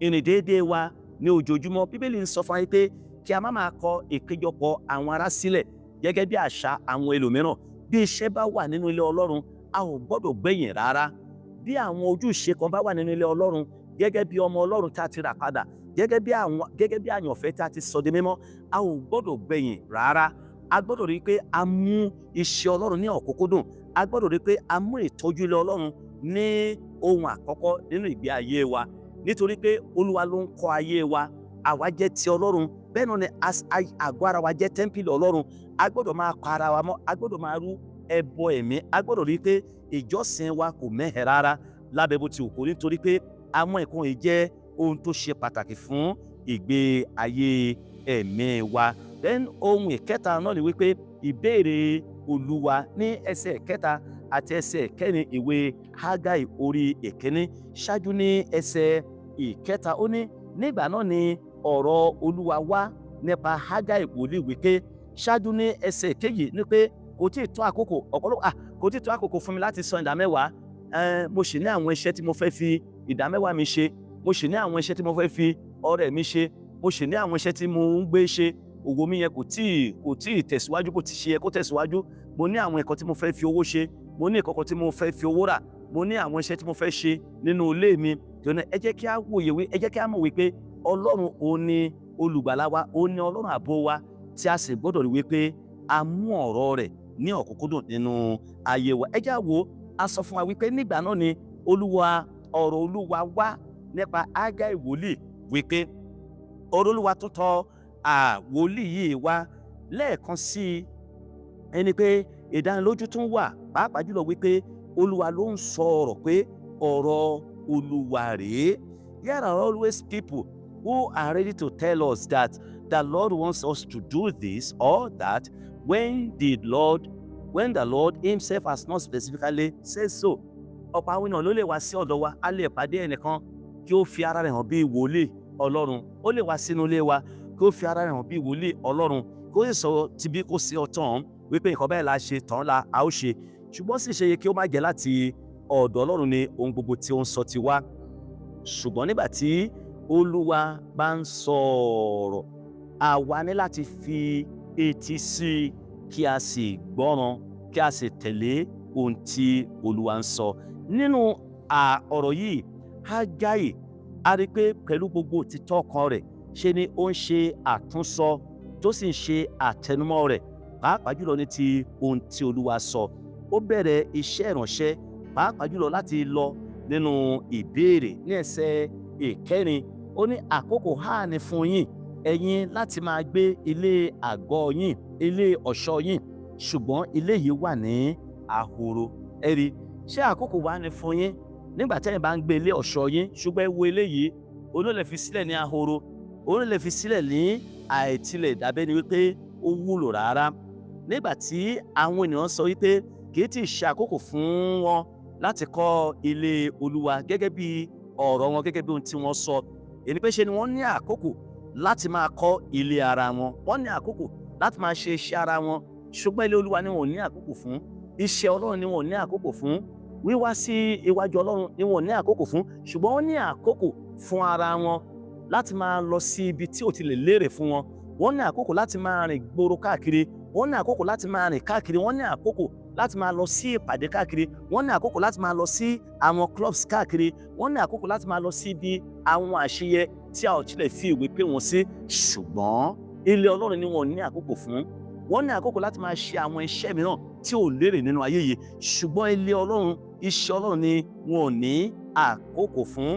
ìrìn déédéé wa ní ojoojúmọ́. Bíbélì ń sọ fún wa pé kí a má máa kọ ìpéjọpọ̀ àwọn ará sílẹ̀ gẹ́gẹ́ bí àṣà àwọn ẹlòmíràn. Bí iṣẹ́ bá wà nínú ilé Ọlọ́run, a ò gbọ́dọ̀ gbẹ̀yìn rárá. Bí àwọn ojúṣe kan bá wà nínú ilé Ọlọ́run, gẹ́gẹ́ bí ọmọ Ọlọ́run tá a ti rà padà, gẹ́gẹ́ bí àyànfẹ́ tá a ti sọ di mímọ́, a ò gbọ́dọ̀ gbẹ̀yìn rárá. A gbọ́dọ̀ rí i pé a mú iṣẹ́ Ọlọ́run ní ọ̀kúnkúndùn. A gbọ́dọ̀ rí i pé a mú ìtọ́jú ilé Ọlọ́run ní ohun àkọ́kọ́ nínú ìgbé ayé wa, nítorí pé Olúwa ló ń kọ́ ayé wa. Àwa jẹ́ ti Ọlọ́run, bẹ́ẹ̀ náà ni àgọ́ ara wa jẹ́ tẹ́ḿpìlì Ọlọ́run. A gbọ́dọ̀ máa pa ara wa mọ́. A gbọ́dọ̀ máa rú ẹbọ ẹ̀mí. A gbọ́dọ̀ rí i pé ìjọsìn wa kò mẹ́hẹ̀ rárá lábẹ́ bó ti wù kó, nítorí pé àwọn nǹkan yìí jẹ́ ohun tó ṣe pàtàkì fún ìgbé ayé ẹ̀mí wa. Then ohun ìkẹta náà ni wípé ìbéèrè Olúwa ní ẹsẹ̀ kẹta àti ẹsẹ̀ kẹrin ìwé Hágáì orí 1. Ṣáájú ní ẹsẹ̀ ìkẹta, ó ní, nígbà náà ni ọ̀rọ̀ Olúwa wá nípa Hágáì wòlíì wípé. Ṣáájú ní ẹsẹ̀ kejì ní pé kò tí ì tó àkókò ọ̀pọ̀lọpọ̀, kò tí ì tó àkókò fún mi láti san ìdámẹ́wàá. Mo sì ní àwọn iṣẹ́ tí mo fẹ́ fi ìdámẹ́wàá mi ṣe, mo sì ní àwọn iṣẹ́ tí mo fẹ́ fi ọrẹ mi ṣe, mo sì ní àwọn iṣẹ́ tí mo ń gbé ṣe. Òwò mi yẹn kò tíì tẹ̀síwájú bó ti ṣe yẹ kó tẹ̀síwájú. Mo ní àwọn nǹkan tí mo fẹ́ fi owó ṣe, mo ní nǹkan tí mo fẹ́ fi owó rà, mo ní àwọn iṣẹ́ tí mo fẹ́ ṣe nínú ilé mi. Torí náà, ẹ jẹ́ kí á wòye wí, ẹ jẹ́ kí á mọ̀ wípé Ọlọ́run òun ni olùgbàlà wa, òun ni Ọlọ́run ààbò wa, tí a sì gbọ́dọ̀ rí wípé a mú ọ̀rọ̀ rẹ̀ ní ọ̀kúnkúndùn nínú ayé wa. Ẹ jẹ́ á wò, a sọ fún wa wípé nígbà náà ni Olúwa, ọ̀rọ̀ Olúwa wá nípa Hágáì wòlíì wípé. Ọ̀rọ̀ Olúwa tó tọ̀ wòlíì yìí wá lẹ́ẹ̀kan sí i, ẹni pé ìdánilójú tún wà, pàápàá jùlọ wípé Olúwa ló ń sọ ọ̀rọ̀, pé ọ̀rọ̀ Olúwa rèé. There are always people who are ready to tell us that the Lord wants us to do this or that when the Lord himself has not specifically said so. Ọ̀pọ̀ àwọn ènìyàn ló lè wá sí ọ̀dọ̀ wa. A lè pàdé ẹnìkan kí ó fi ara rẹ̀ hàn bí wòlíì Ọlọ́run. Ó lè wá sínú ilé wa kí ó fi ara rẹ̀ hàn bí wòlíì Ọlọ́run, kí ó sì sọ tibí, kó sí ọtàn wípé nǹkan bẹ́ẹ̀ la ṣe tán la a ó ṣe, ṣùgbọ́n sì ṣe yẹ kí ó má jẹ́ láti ọ̀dọ̀ Ọlọ́run ni ohun gbogbo tí ó ń sọ ti wá. Ṣùgbọ́n nígbà tí Olúwa bá ń sọ̀rọ̀, àwa ní láti fi etí sí i, kí a sì gbọ́ràn, kí a sì tẹ̀lé ohun tí Olúwa ń sọ. Nínú ọ̀rọ̀ yìí, Hágáì, a rí i pé pẹ̀lú gbogbo òtítọ́ ọkàn rẹ̀, ṣe ni ó ń ṣe àtúnsọ tó sì ń ṣe àtẹnumọ́ rẹ̀, pàápàá jùlọ ní ti ohun tí Olúwa sọ. Ó bẹ̀rẹ̀ iṣẹ́ ìránṣẹ́, pàápàá jùlọ láti lọ nínú ìbéèrè ní ẹsẹ̀ ìkẹrin. Ó ní, àkókò háà ní fún yín ẹ̀yin láti máa gbé ilé àgọ́ yín, ilé ọ̀ṣọ́ yín, ṣùgbọ́n ilé yìí wà ní ahoro. Ẹ rí, ṣé àkókò wà ní fún yín nígbà tẹ́yin bá ń gbé ilé ọ̀ṣọ́ yín, ṣùgbọ́n ẹ wo ilé yìí, òun ló lè fi sílẹ̀ ní ahoro, òun ló lè fi sílẹ̀ ní àìtilẹ̀ dàbẹ́ ni wípé ó wúlò rárá. Nígbà tí àwọn ènìyàn sọ wípé kì í tí ì ṣe àkókò fún wọn láti kọ́ ilé Olúwa gẹ́gẹ́ bí ọ̀rọ̀ wọn, gẹ́gẹ́ bí ohun tí wọ́n sọ, èyí pé ṣe ni wọ́n ní àkókò láti máa kọ́ ilé ara wọn, wọ́n ní àkókò láti máa ṣe iṣẹ́ ara wọn, ṣùgbọ́n ilé Olúwa ni wọn ò ní àkókò fún, iṣẹ́ Ọlọ́run ni wọn ò ní àkókò fún, wíwá sí iwájú Ọlọ́run ni wọn ò ní àkókò fún, ṣùgbọ́n wọ́n ní àkókò fún ara wọn láti máa lọ sí ibi tí ò ti lè lérè fún wọn. Wọ́n ní àkókò láti máa rìn gbòòrò káàkiri, wọ́n ní àkókò láti máa rìn káàkiri, wọ́n ní àkókò láti máa lọ sí ìpàdé káàkiri, wọ́n ní àkókò láti máa lọ sí àwọn clubs káàkiri, wọ́n ní àkókò láti máa lọ sí ibi àwọn àṣeyẹ tí a ò tilẹ̀ fi ìwé pè wọ́n sí, ṣùgbọ́n ilé Ọlọ́run ni wọ́n ní àkókò fún. Wọ́n ní àkókò láti máa ṣe àwọn iṣẹ́ mìíràn tí ò lérè nínú ayé yìí, ṣùgbọ́n ilé Ọlọ́run, iṣẹ́ Ọlọ́run ni wọn ò ní àkókò fún.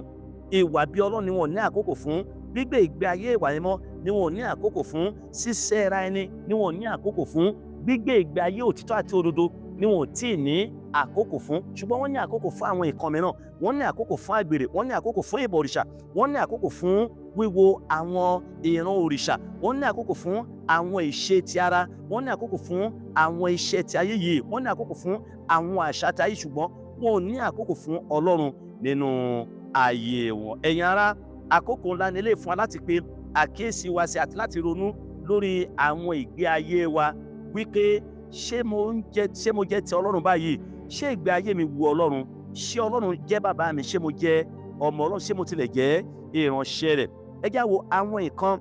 Ìwà bí Ọlọ́run ni wọn ò ní àkókò fún. Gbígbé ìgbé ayé ìwà mímọ́ ni wọn ò ní àkókò fún. Ṣíṣẹ́ra ẹni ni wọn ò ní àkókò fún. Gbígbé ìgbé ayé òtítọ́ àti òdodo ni wọn ò tíì ní àkókò fún, ṣùgbọ́n wọ́n ní àkókò fún àwọn nǹkan mìíràn. Wọ́n ní àkókò fún àgbèrè, wọ́n ní àkókò fún ìbọ̀rìṣà, wọ́n ní àkókò fún wíwo àwọn ìran òrìṣà, wọ́n ní àkókò fún àwọn ìṣe ti ara, wọ́n ní àkókò fún àwọn iṣẹ́ ti ayé yìí, wọ́n ní àkókò fún àwọn àṣà ti ayé, ṣùgbọ́n wọn ò ní àkókò fún Ọlọ́run nínú ayé wọn. Ẹ̀yin ará, àkókò ńlá ni eléyìí fún wa láti pe àkíyèsí wa sí àti láti ronú lórí àwọn ìgbé ayé wa wípé ṣé mo jẹ́ ti Ọlọ́run báyìí? Ṣé ìgbé ayé mi wu Ọlọ́run? Ṣé Ọlọ́run jẹ́ bàbá mi? Ṣé mo jẹ́ ọmọ Ọlọ́run? Ṣé mo tilẹ̀ jẹ́ ìránṣẹ́ rẹ̀? Ẹ já wo àwọn nǹkan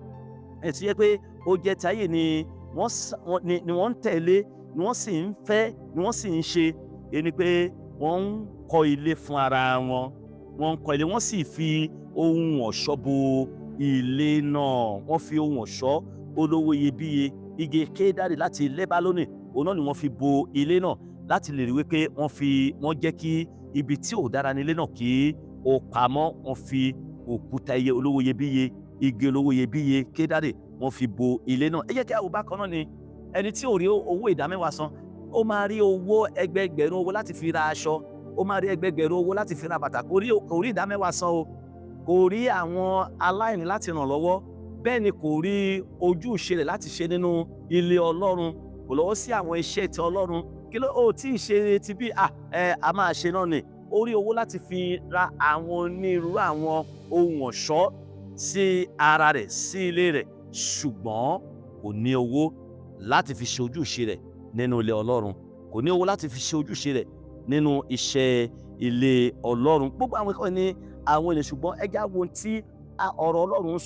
ẹ̀ tí yẹ pé ó jẹ́ táyé ni wọ́n ń tẹ̀lé, ni wọ́n sì ń fẹ́, ni wọ́n sì ń ṣe. Èyí ni pé wọ́n ń kọ́ ilé fún ara wọn, wọ́n ń kọ́ ilé, wọ́n sì fi ohun ọ̀ṣọ́ bo ilé náà. Wọ́n fi ohun ọ̀ṣọ́ olówó iyebíye, igi kédárì láti Lẹ́bálónì, òun náà ni wọ́n fi bo ilé náà láti lè rí wípé wọ́n jẹ́ kí ibi tí ò dára ní ilé náà kí ó pamọ́. Wọ́n fi òkúta iye olówó iyebíye, igi olówó iyebíye kédárì, wọ́n fi bo ilé náà. Ẹ jẹ́ kí a wò bákan náà ni ẹni tí ò rí owó ìdámẹ́wàá san, Ó máa rí owó, ẹgbẹẹgbẹ̀rún owó láti fi ra aṣọ, ó máa rí ẹgbẹẹgbẹ̀rún owó láti fi ra bàtà. Kò rí ìdámẹ́wàá san o, kò rí àwọn aláìní láti ràn lọ́wọ́, bẹ́ẹ̀ ni kò rí ojúṣe rẹ̀ láti ṣe nínú ilé Ọlọ́run. Kò lọ́wọ́ sí àwọn iṣẹ́ ti Ọlọ́run. Kí ló ó tí ì ṣe ti bí à ẹ a máa ṣe náà ni. Ó rí owó láti fi ra àwọn onírúurú àwọn ohun ọ̀ṣọ́ sí ara rẹ̀, sí ilé rẹ̀, ṣùgbọ́n kò ní owó láti fi ṣe ojúṣe rẹ̀ nínú ilé Ọlọ́run. Kò ní owó láti fi ṣe ojúṣe rẹ̀ nínú iṣẹ́ ilé Ọlọ́run. Gbogbo àwọn ẹ̀kọ́ ní àwọn ènìyàn, ṣùgbọ́n ẹ já wo ohun tí ọ̀rọ̀ Ọlọ́run ń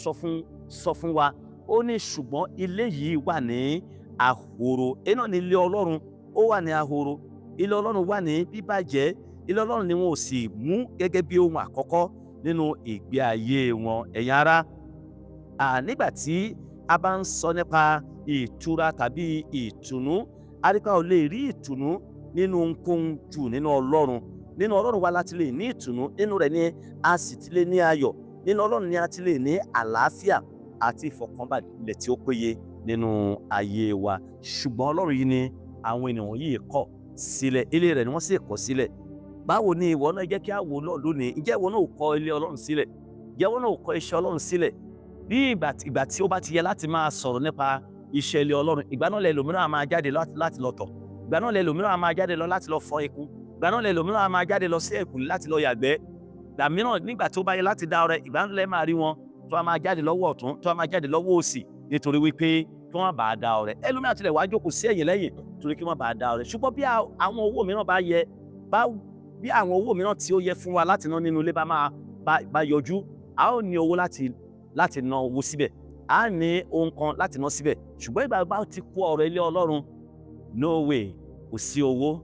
sọ fún wa. Ó ní ṣùgbọ́n ilé yìí wà ní ahoro. Iná ní ilé Ọlọ́run, ó wà ní ahoro. Ilé Ọlọ́run wà ní bíbàjẹ́. Ilé Ọlọ́run ni wọn ò sì mú gẹ́gẹ́ bí ohun àkọ́kọ́ nínú ìgbé ayé wọn. Ẹ̀yin ará, nígbà tí a bá ń sọ nípa ìtura tàbí ìtùnú, a rí pé a ò lè rí ìtùnú nínú ohunkóhun jù nínú Ọlọ́run. Nínú Ọlọ́run wa láti lè ní ìtùnú, nínú rẹ̀ ni a sì ti lè ní ayọ̀, nínú Ọlọ́run ni a ti lè ní àlàáfíà àti ìfọ̀kànbalẹ̀ tí ó péye nínú ayé wa. Ṣùgbọ́n Ọlọ́run yìí ni àwọn ènìyàn yìí kọ̀ sílẹ̀, ilé rẹ̀ ni wọ́n sì kọ̀ sílẹ̀. Báwo ni ìwọ náà? Jẹ́ kí a wò náà lónìí. Ǹjẹ́ ìwọ náà kọ̀ ilé Ọlọ́run sílẹ̀? Ǹjẹ́ ìwọ náà kọ̀ iṣẹ́ Ọlọ́run sílẹ̀? Bí ìgbà tí ó bá ti yẹ láti máa sọ̀rọ̀ nípa iṣẹ́ ilé Ọlọ́run, ìgbà náà lẹ́lòmíràn á máa jáde láti lọ tọ̀, ìgbà náà lẹ́lòmíràn á máa jáde lọ láti lọ fọ ikùn, ìgbà náà lẹ́lòmíràn á máa jáde lọ sí ẹ̀kùn láti lọ yàgbẹ́. Ìgbà mìíràn, nígbà tó bá yẹ láti dá ọrẹ, ìgbà náà lẹ́ máa rí wọn tó a máa jáde lọ́wọ́ ọ̀tún, tó a máa jáde lọ́wọ́ òsì, nítorí wípé kí wọ́n bá dá ọrẹ. Ẹlòmíràn tilẹ̀ wá jókòó sí ẹ̀yìn lẹ́yìn torí kí wọ́n bá dá ọrẹ. Ṣùgbọ́n bí àwọn owó mìíràn bá yẹ bá, bí àwọn owó mìíràn tí ó yẹ fún wa láti ná nínú ilé bá máa bá yọjú, a ó ní owó láti ná owó síbẹ̀, a ní ohun kan láti ná síbẹ̀. Ṣùgbọ́n ìgbà bá ti kú ọ̀rọ̀ ilé Ọlọ́run, no way, kò sí owó.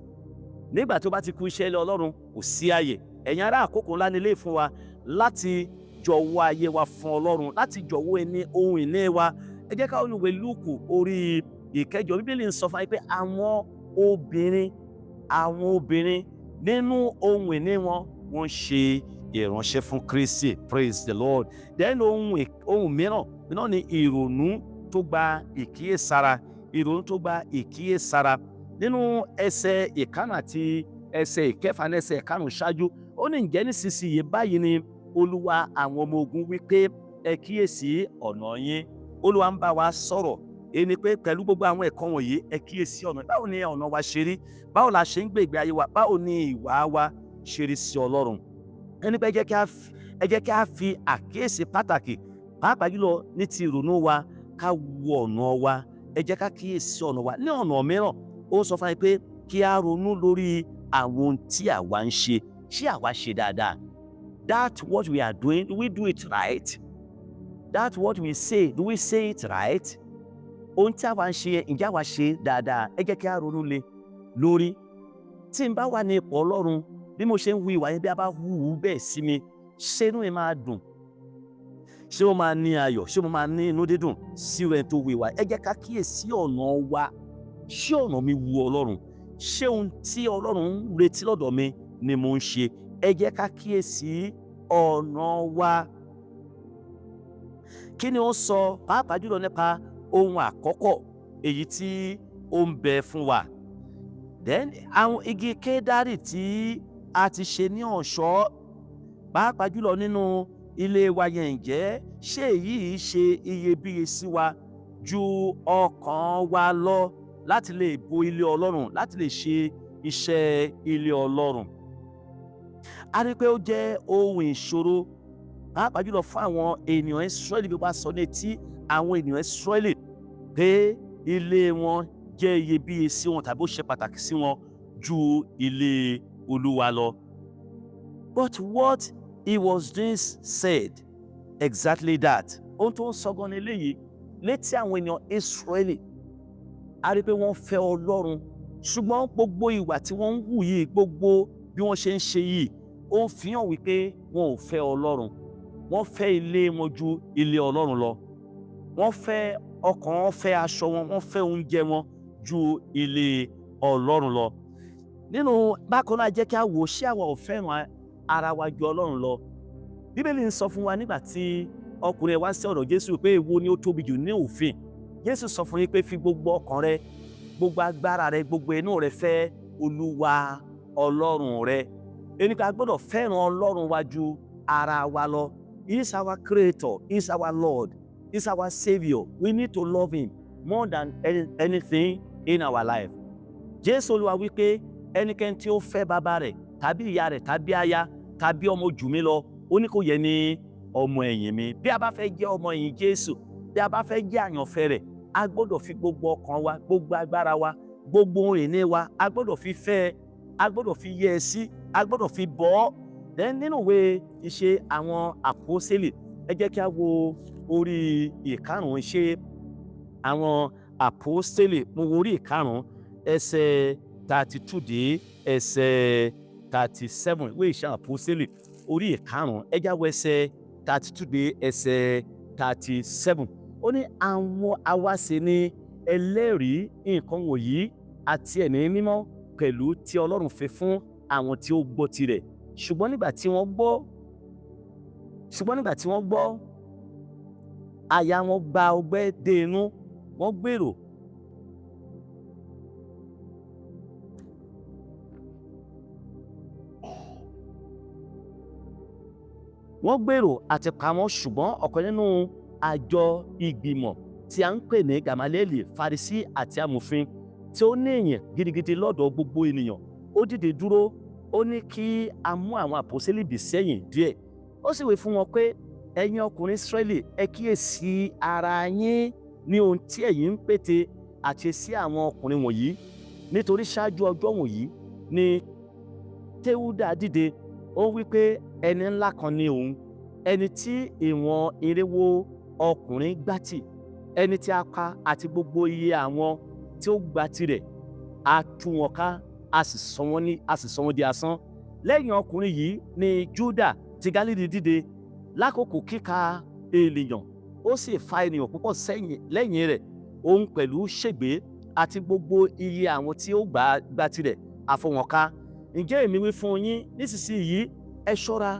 Nígbà tó bá ti kú iṣẹ́ ilé Ọlọ́run, kò sí àyè. Ẹ̀yin ará, àkókò ńlá nílé fún wa láti jọ̀wọ́ ayé wa fún Ọlọ́run, láti jọ̀wọ́ ẹni ohun ìní wa. Ẹ jẹ́ ká olùwé Lúùkù orí 8. Bíbélì ń sọ fún wa pé àwọn obìnrin nínú ohun ìní wọn, wọ́n ṣe ìránṣẹ́ fún Kristi. Praise the Lord. Then ohun mìíràn náà ni ìrònú tó gba ìkíyèsára, ìrònú tó gba ìkíyèsára. Nínú ẹsẹ̀ 5 àti ẹsẹ̀ 6 ní ẹsẹ̀ 5 ṣáájú, ó ní, "Ǹjẹ́ nísinsìnyí, báyìí ni Olúwa àwọn ọmọ ogun wí pé, ẹ kíyèsí ọ̀nà yín." Olúwa ń bá wa sọ̀rọ̀, èyí ni pé pẹ̀lú gbogbo àwọn ẹ̀kọ́ wọ̀nyí, ẹ kíyèsí ọ̀nà. Báwo ni ọ̀nà wa ṣe rí? Báwo la ṣe ń gbé ìgbé ayé wa? Báwo ni ìwà wa ṣe rí sí Ọlọ́run? Ẹni pé ẹ jẹ́ kí a fi àkíyèsí pàtàkì, pàápàá jùlọ ní ti ìrònú wa, ká wo ọ̀nà wa. Ẹ jẹ́ ká kíyèsí ọ̀nà wa. Ní ọ̀nà mìíràn, ó sọ fún wa pé kí a ronú lórí àwọn ohun tí àwa ń ṣe. Ṣé àwa ṣe dáadáa? That what we are doing, do we do it right? That what we say, do we say it right? Ohun tí àwa ń ṣe, ǹjẹ́ àwa ṣe dáadáa? Ẹ jẹ́ kí a ronú lé lórí. Tí n bá wà ní ipò Ọlọ́run, bí mo ṣe ń hu ìwà yẹn, bí a bá hu ú bẹ́ẹ̀ sí mi, ṣé inú mi máa dùn? Ṣé mo máa ní ayọ̀? Ṣé mo máa ní inú dídùn sí rẹ̀ tó hu ìwà? Ẹ jẹ́ ká kíyèsí ọ̀nà wa. Ṣé ọ̀nà mi wu Ọlọ́run? Ṣé ohun tí Ọlọ́run ń retí lọ́dọ̀ mi ni mo ń ṣe? Ẹ jẹ́ ká kíyèsí ọ̀nà wa. Kí ni ó sọ pàápàá jùlọ nípa ohun àkọ́kọ́ èyí tí ó ń bẹ fún wa? Then àwọn igi kédárì tí a ti ṣe ní ọ̀ṣọ́, pàápàá jùlọ nínú ilé wa yẹn, ǹjẹ́ ṣé èyí ṣe iyebíye sí wa ju ọkàn wa lọ láti lè bo ilé Ọlọ́run, láti lè ṣe iṣẹ́ ilé Ọlọ́run? A rí i pé ó jẹ́ ohun ìṣòro, pàápàá jùlọ fún àwọn ènìyàn Ísírẹ́lì, bí wọ́n sọ ní etí àwọn ènìyàn Ísírẹ́lì pé ilé wọn jẹ́ iyebíye sí wọn tàbí ó ṣe pàtàkì sí wọn ju ilé Olúwa lọ. But what he was doing said exactly that. Ohun tó ń sọ gan ni eléyìí létí àwọn ènìyàn Ísírẹ́lì. A rí i pé wọ́n fẹ́ Ọlọ́run, ṣùgbọ́n gbogbo ìwà tí wọ́n ń hù yìí, gbogbo bí wọ́n ṣe ń ṣe yìí, ó ń fi hàn wípé wọn ò fẹ́ Ọlọ́run. Wọ́n fẹ́ ilé wọn ju ilé Ọlọ́run lọ. Wọ́n fẹ́ ọkàn wọn, fẹ́ aṣọ wọn, wọ́n fẹ́ oúnjẹ wọn ju ilé Ọlọ́run lọ. Nínú bákan náà, jẹ́ kí a wò, ṣé àwa ò fẹ́ràn ara wa ju Ọlọ́run lọ? Bíbélì ń sọ fún wa nígbà tí ọkùnrin ẹ̀ wá sí ọ̀dọ̀ Jésù pé èwo ni ó tóbi jù ní òfin. Jésù sọ fún yín pé fi gbogbo ọkàn rẹ Gbogbo agbára rẹ, gbogbo inú rẹ fẹ́ Olúwa Ọlọ́run rẹ. Ẹni pé a gbọ́dọ̀ fẹ́ràn Ọlọ́run wa ju ara wa lọ. He is our creator, he is our Lord, he is our saviour. We need to love him more than anything in our life. Jésù Olúwa wípé ẹnikẹ́ni tí ó fẹ́ bàbá rẹ̀ tàbí ìyá rẹ̀ tàbí aya tàbí ọmọ jù mí lọ, ó ní kò yẹ ní ọmọ ẹ̀yìn mi. Bí a bá fẹ́ jẹ́ ọmọ ẹ̀yìn Jésù, bí a bá fẹ́ jẹ́ àyànfẹ́ rẹ̀, a gbọ́dọ̀ fi gbogbo ọkàn wa, gbogbo agbára wa, gbogbo ohun ìní wa, a gbọ́dọ̀ fi fẹ́ ẹ, a gbọ́dọ̀ fi yẹ ẹ sí, a gbọ́dọ̀ fi bọ́ ọ́. Then nínú ìwé Ìṣe Àwọn Àpọ́sítélì, ẹ jẹ́ kí a wo orí 5, Ìṣe Àwọn Àpọ́sítélì. Mo wo orí 5, ẹsẹ̀ 32 dé ẹsẹ̀ 37. Ìwé Ìṣe Àwọn Àpọ́sítélì orí 5, ẹ já wo ẹsẹ̀ 32 dé ẹsẹ̀ 37. Ó ní àwọn àwa sì ni ẹlẹ́rìí nǹkan wọ̀nyí, àti Ẹ̀mí Mímọ́ pẹ̀lú tí Ọlọ́run fi fún àwọn tí ó gbọ́ tirẹ̀. Ṣùgbọ́n nígbà tí wọ́n gbọ́, àyà wọn gba ọgbẹ́ dé inú, wọ́n gbèrò àti pa wọ́n. Ṣùgbọ́n ọ̀kan nínú àjọ ìgbìmọ̀ tí a ń pè ní Gamalieli, Farisí àti amòfin tí ó ní ìyìn gidigidi lọ́dọ̀ gbogbo ènìyàn, ó dìde dúró, ó ní kí a mú àwọn àpọ́sítélì bì sẹ́yìn díẹ̀. Ó sì wí fún wọn pé, ẹ̀yin ọkùnrin Ísírẹ́lì, ẹ kíyèsí ara yín ní ohun tí ẹ̀yin ń pète àti sí àwọn ọkùnrin wọ̀nyí. Nítorí ṣáájú ọjọ́ wọ̀nyí ni Teuda dìde, ó wí pé ẹni ńlá kan ni òun, ẹni tí ìwọ̀n 400 ọkùnrin gbà tì, ẹni tí a pa, àti gbogbo iye àwọn tí ó gba tirẹ̀, a tú wọn ká, a sì sọ wọ́n di asán. Lẹ́yìn ọkùnrin yìí ni Júdà ti Gálílì dìde lákòókò kíka ènìyàn, ó sì fa ènìyàn púpọ̀ sẹ́yìn lẹ́yìn rẹ̀, òun pẹ̀lú ṣègbé, àti gbogbo iye àwọn tí ó gba tirẹ̀, a fọ́n wọn ká. Ǹjẹ́ èmi wí fún yín nísinsìnyí, ẹ ṣọ́ra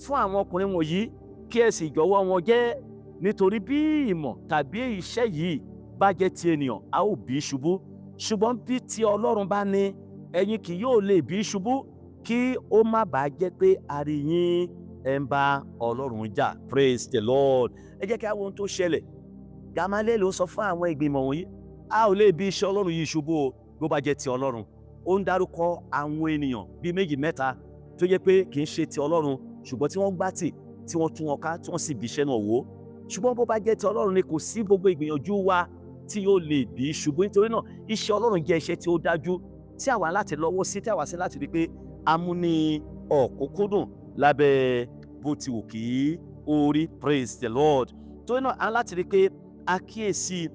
fún àwọn ọkùnrin wọ̀nyí, kí ẹ sì jọ̀wọ́ wọn jẹ́, nítorí bí ìmọ̀ tàbí iṣẹ́ yìí bá jẹ́ ti ènìyàn, a ó bí ṣubú. Ṣùgbọ́n bí ti Ọlọ́run bá ní, ẹ̀yin kì yóò lè bí ṣubú, kí ó má bàa jẹ́ pé a rí yín ẹ̀ ń bá Ọlọ́run jà. Praise the Lord. Ẹ jẹ́ kí a wo ohun tó ṣẹlẹ̀. Gamaliel ló sọ fún àwọn ìgbìmọ̀ wọ̀nyí, a ò lè bí iṣẹ́ Ọlọ́run yìí ṣubú o, bó bá jẹ́ ti Ọlọ́run. Ó ń dárúkọ àwọn ènìyàn bíi méjì mẹ́ta tó jẹ́ pé kì í ṣe ti Ọlọ́run, ṣùgbọ́n tí wọ́n gbá tì, tí wọ́n tún wọn ká, tí wọ́n sì bí iṣẹ́ náà wó. Ṣùgbọ́n bó bá jẹ́ ti Ọlọ́run ni, kò sí gbogbo ìgbìyànjú wa tí yóò lè bí ṣubú. Nítorí náà iṣẹ́ Ọlọ́run jẹ́ iṣẹ́ tí ó dájú, tí àwa láti lọ́wọ́ sí, tí àwa sí láti rí pé a mú ní ọ̀kúnkúndùn lábẹ́ bó ti wù kí ó rí. Praise the Lord. Torí náà a láti rí pé a kíyèsí,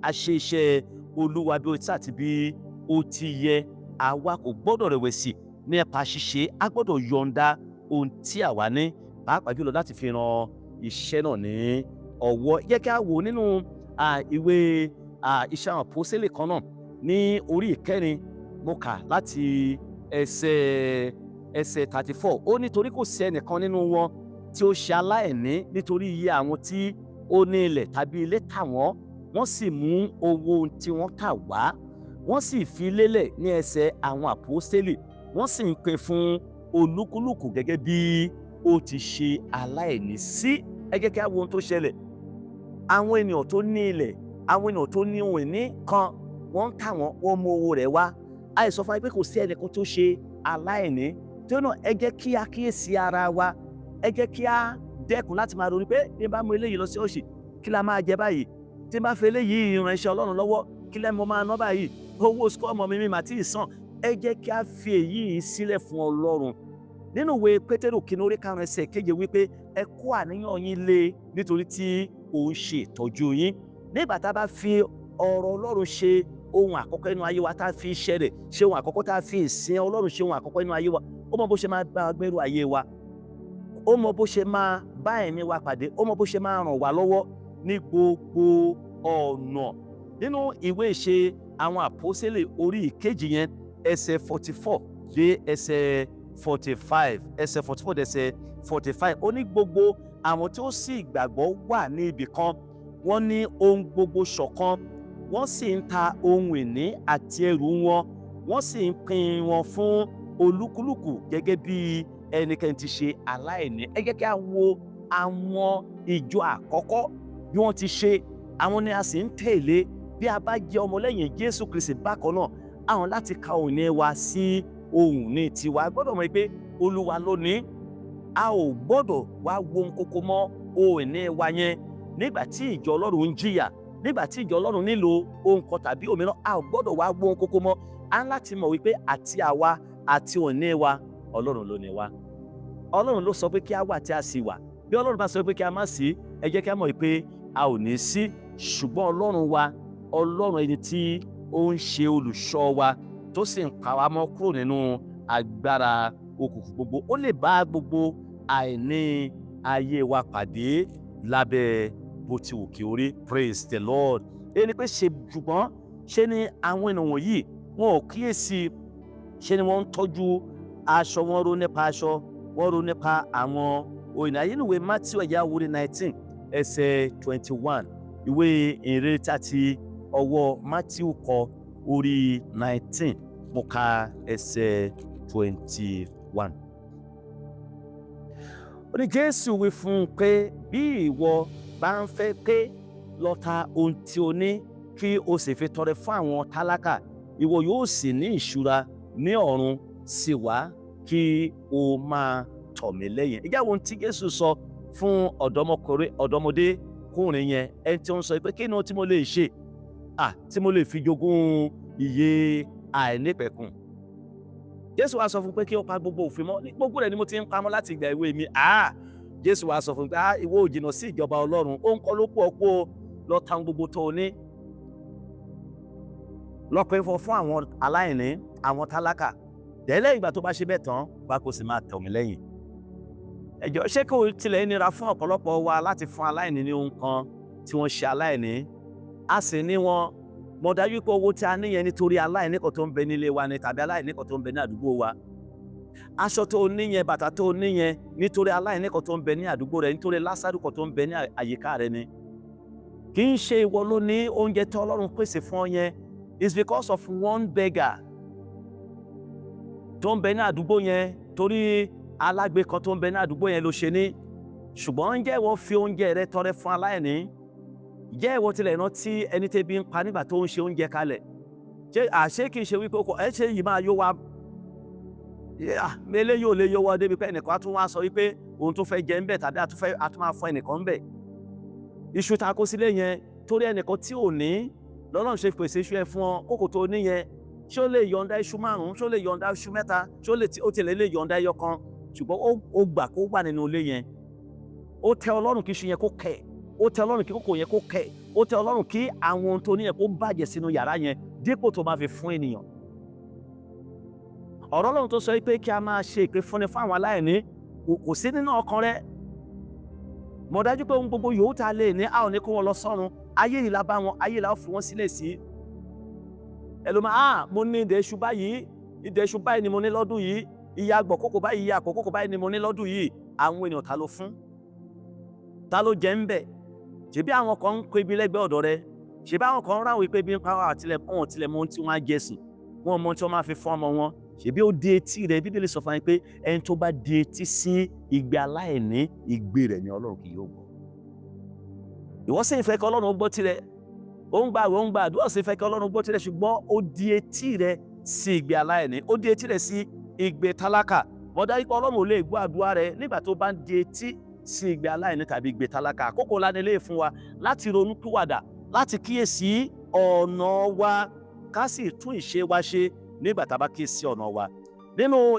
a ṣe iṣẹ́ Olúwa bí ó ti àti bí ó ti yẹ. Àwa kò gbọ́dọ̀ rẹ̀wẹ̀sì nípa ṣíṣe, a gbọ́dọ̀ yọ̀ǹda ohun tí àwa ní, pàápàá jùlọ láti fi ran iṣẹ́ náà ní ọwọ́. Jẹ́ kí a wò nínú ìwé Iṣẹ́ Àwọn Àpọ́sítélì kan náà ní orí 4, mo kà láti ẹsẹ̀ 34. Ó nítorí kò sí ẹnìkan nínú wọn tí ó ṣe aláìní, nítorí iye àwọn tí ó ní ilẹ̀ tàbí ilé tà wọ́n, wọ́n sì mú owó tí wọ́n tà wá, wọ́n sì fi lélẹ̀ ní ẹsẹ̀ àwọn àpọ́sítélì, wọ́n sì ń pín fún olúkúlùkù gẹ́gẹ́ bí ó ti ṣe aláìní sí. Ẹ jẹ́ kí a wo ohun tó ṣẹlẹ̀. Àwọn ènìyàn tó ní ilẹ̀, àwọn ènìyàn tó ní ohun ìní kan, wọ́n ń tà wọ́n, wọ́n mú owó rẹ̀ wá. A sọ fún wa pé kò sí ẹnìkan tó ṣe aláìní. Torí náà ẹ jẹ́ kí a kíyèsí ara wa, ẹ jẹ́ kí a dẹ́kun láti máa ronú pé bí n bá mú eléyìí lọ sí ọ̀sì, kí la máa jẹ báyìí? Tí n bá fi eléyìí ran iṣẹ́ Ọlọ́run lọ́wọ́, kí lẹ́ mo máa ná báyìí? Owó sukú ọmọ mi mà tí ì san. Ẹ jẹ́ kí a fi èyí sílẹ̀ fún Ọlọ́run. Nínú ìwé Pétérù kìíní orí 5 ẹsẹ̀ 7 wípé ẹ kó àníyàn yín lé nítorí tí òun ṣe ìtọ́jú yín. Nígbà tá a bá fi ọ̀rọ̀ Ọlọ́run ṣe ohun àkọ́kọ́ inú ayé wa, tá a fi iṣẹ́ rẹ̀ ṣe ohun àkọ́kọ́, tá a fi ìsìn Ọlọ́run ṣe ohun àkọ́kọ́ inú ayé wa, ó mọ bó ṣe máa bá gbèrú ayé wa, ó mọ bó ṣe máa bá ẹ̀mí wa pàdé, ó mọ bó ṣe máa ràn wá lọ́wọ́ ní gbogbo ọ̀nà. Nínú ìwé Ìṣe Àwọn Àpọ́sítélì orí 2 yẹn, ẹsẹ̀ 44 dé ẹsẹ̀ 45, ẹsẹ̀ 44 dé ẹsẹ̀ 45, ó ní gbogbo àwọn tí ó sì gbàgbọ́ wà ní ibì kan, wọ́n ní ohun gbogbo ṣọ̀kan, Wọ́n sì ń ta ohun ìní àti ẹrù wọn, wọ́n sì ń pín wọn fún olúkúlùkù gẹ́gẹ́ bí ẹnikẹ́ni ti ṣe aláìní. Ẹ jẹ́ kí a wo àwọn ìjọ àkọ́kọ́ bí wọ́n ti ṣe. Àwọn ni a sì ń tẹ̀lé. Bí a bá jẹ́ ọmọlẹ́yìn Jésù Kristi bákan náà, àwọn láti ka ohun ìní wa sí ohun ní tiwa. A gbọ́dọ̀ mọ̀ pé Olúwa ló ní. A ò gbọ́dọ̀ wá wo ohun kókó mọ́ ohun ìní wa yẹn nígbà tí ìjọ Ọlọ́run ń jìyà, nígbà tí ìjọ Ọlọ́run nílò ohun kan tàbí òmíràn. A ò gbọ́dọ̀ wá wo ohun kókó mọ́. A ń láti mọ̀ wípé àti àwa àti ohun ìní wa, Ọlọ́run ló ní wa. Ọlọ́run ló sọ pé kí a wà tí a sì wà. Bí Ọlọ́run bá sọ pé kí a má sí, ẹ jẹ́ kí a mọ̀ wípé a ò ní sí. Ṣùgbọ́n Ọlọ́run wa, Ọlọ́run ẹni tí ó ń ṣe olùṣọ́ wa, tó sì ń pa wá mọ́ kúrò nínú agbára òkùnkùn gbogbo, ó lè bá gbogbo àìní ayé wa pàdé lábẹ́ bó ti wù kí ó rí. Praise the Lord. Èyí ni pé ṣe, ṣùgbọ́n ṣe ni àwọn ènìyàn wọ̀nyí, wọn ò kíyèsí. Ṣe ni wọ́n ń tọ́jú aṣọ, wọn ro nípa aṣọ, wọ́n ro nípa àwọn òyìnbó ayé. Ìwé Matthew ẹ̀yà wúri 19 ẹsẹ̀ 21, ìwé ìhìnrere tí ọwọ́ Matthew kọ, orí 19, mo ka ẹsẹ̀ 21. Ó ní Jésù wí fún un pé, "Bí ìwọ bá ń fẹ́ pé, lọ ta ohun tí o ní kí o sì fi tọrẹ fún àwọn tálákà, ìwọ yóò sì ní ìṣúra ní ọ̀run. Sì wá kí o máa tọ̀ mí lẹ́yìn." Ìjà wo ohun tí Jésù sọ fún ọ̀dọ́mọkùnrin, ọ̀dọ́mọdékùnrin yẹn, ẹni tí ó ń sọ pé, "Kí ni ohun tí mo lè ṣe tí mo lè fi jogún ìyè àìnípẹ̀kun?" Jésù wá sọ fún pé kí ó pa gbogbo òfin mọ́. "Ní gbogbo rẹ̀ ni mo ti ń pamọ́ láti ìgbà èwe mi." Jésù wá sọ fún pé, "Ìwọ ò jìnnà sí ìjọba Ọlọ́run. Ó ń kọ́ ló kú ọkú o. Lọ ta ohun gbogbo tó o ní, lọ pín fún àwọn aláìní, àwọn tálákà. Tẹ́lẹ̀ ìgbà tó bá ṣe bẹ́ẹ̀ tán, wá kó sì máa tọ̀ mí lẹ́yìn." Ẹ jọ̀ọ́, ṣé kò tilẹ̀ nira fún ọ̀pọ̀lọpọ̀ wa láti fún aláìní ní ohun kan tí wọ́n ṣe aláìní? A sì ní wọn mọ̀ dájú pé owó tí a ní yẹn, nítorí aláìní kan tó ń bẹ nílé wa ni, tàbí aláìní kan tó ń bẹ ní àdúgbò wa. Aṣọ tó ní yẹn, bàtà tó ní yẹn, nítorí aláìní kan tó ń bẹ ní àdúgbò rẹ, nítorí Lásárù kan tó ń bẹ ní àyíká rẹ ni. Kì í ṣe ìwọ ló ní oúnjẹ tí Ọlọ́run pèsè fún ọ yẹn. It's because of one beggar tó ń bẹ ní àdúgbò yẹn, torí alágbe kan tó ń bẹ ní àdúgbò yẹn ló ṣe ní. Ṣùgbọ́n ǹjẹ́ ìwọ fi oúnjẹ rẹ tọrẹ fún aláìní? Jẹ́ ìwọ tilẹ̀ rántí ẹni tẹ́bi ń pa nígbà tó ń ṣe oúnjẹ kalẹ̀? Ṣé àṣé kìí ṣe wípé ẹ ṣe yìí máa yó wa? Eléyìí ò lè yó wa débi pé ẹnìkan á tún wá sọ wípé òun tó fẹ́ jẹ ń bẹ̀, tàbí a tún máa fún ẹnìkan ń bẹ̀. Iṣu ta kó sílé yẹn, torí ẹnìkan tí ò ní lọ́lọ́run ṣe pèsè iṣu ẹ fún ọ. Kókò tó ní yẹn, ṣé ó lè yọ̀ǹda iṣu márùn-ún? Ṣé ó lè yọ̀ǹda iṣu mẹ́ta? Ṣé ó tilẹ̀ lè yọ̀ǹda ẹyọ kan? Ṣùgbọ́n ó gbà kó wà nínú ilé yẹn. Ó tẹ́ Ọlọ́run kí iṣu yẹn kó kẹ̀, ó tẹ́ Ọlọ́run kí kókò yẹn kó kẹ̀, ó tẹ́ Ọlọ́run kí àwọn ohun tó ní yẹn kó bàjẹ́ sínú yàrá yẹn, dípò tó máa fi fún ènìyàn. Ọ̀rọ̀ Ọlọ́run tó sọ pé kí a máa ṣe ìpè fúnni fún àwọn aláìní kò sí nínú ọkàn rẹ. Mọ̀ dájú pé ohun gbogbo yòówù tá a lè ní, a ò ní kó wọn lọ sọ́run. Ayé yìí la bá wọn, ayé la ó fi wọ́n sílẹ̀ sí. Ẹlòmọ́, mo ní ìdẹ̀ iṣu báyìí, ìdẹ̀ iṣu báyìí ni mo ní lọ́dún yìí, iye àgbọ̀ kókò báyìí, iye àpò kókò báyìí ni mo ní lọ́dún yìí. Àwọn ènìyàn, ta ló fún? Ta ló jẹ ń bẹ̀? Ṣebí àwọn kan ń kó ibi lẹ́gbẹ̀ẹ́ ọ̀dọ̀ rẹ? Ṣebí àwọn kan ń ráwọ̀ pé ibi ń pa àtìlẹ̀, wọn tilẹ̀ mọ ohun tí wọ́n á jẹ sùn, wọn mọ ohun tí wọ́n máa fi fún ọmọ wọn? Ṣebí ó di etí rẹ? Bíbélì sọ fún mi pé ẹni tó bá di etí sí igbe aláìní, igbe rẹ̀ ni Ọlọ́run kì yóò gbọ́. Ìwọ sì ń fẹ́ kí Ọlọ́run gbọ́ tirẹ̀. Ó ń gbà, ó ń gbà àdúrà, sì fẹ́ kí Ọlọ́run gbọ́ tirẹ̀, ṣùgbọ́n ó di etí rẹ sí igbe aláìní, ó di etí rẹ sí igbe tálákà. Mọ̀ dájú pé Ọlọ́run ò lè gbọ́ àdúrà rẹ nígbà tó bá ń di etí sí igbe aláìní tàbí igbe tálákà. Àkókò ńlá ni lè fún wa láti ronú pìwàdà, láti kíyèsí ọ̀nà wa, ká sì tún ìṣe wa ṣe nígbà tá a bá kíyèsí ọ̀nà wa. Nínú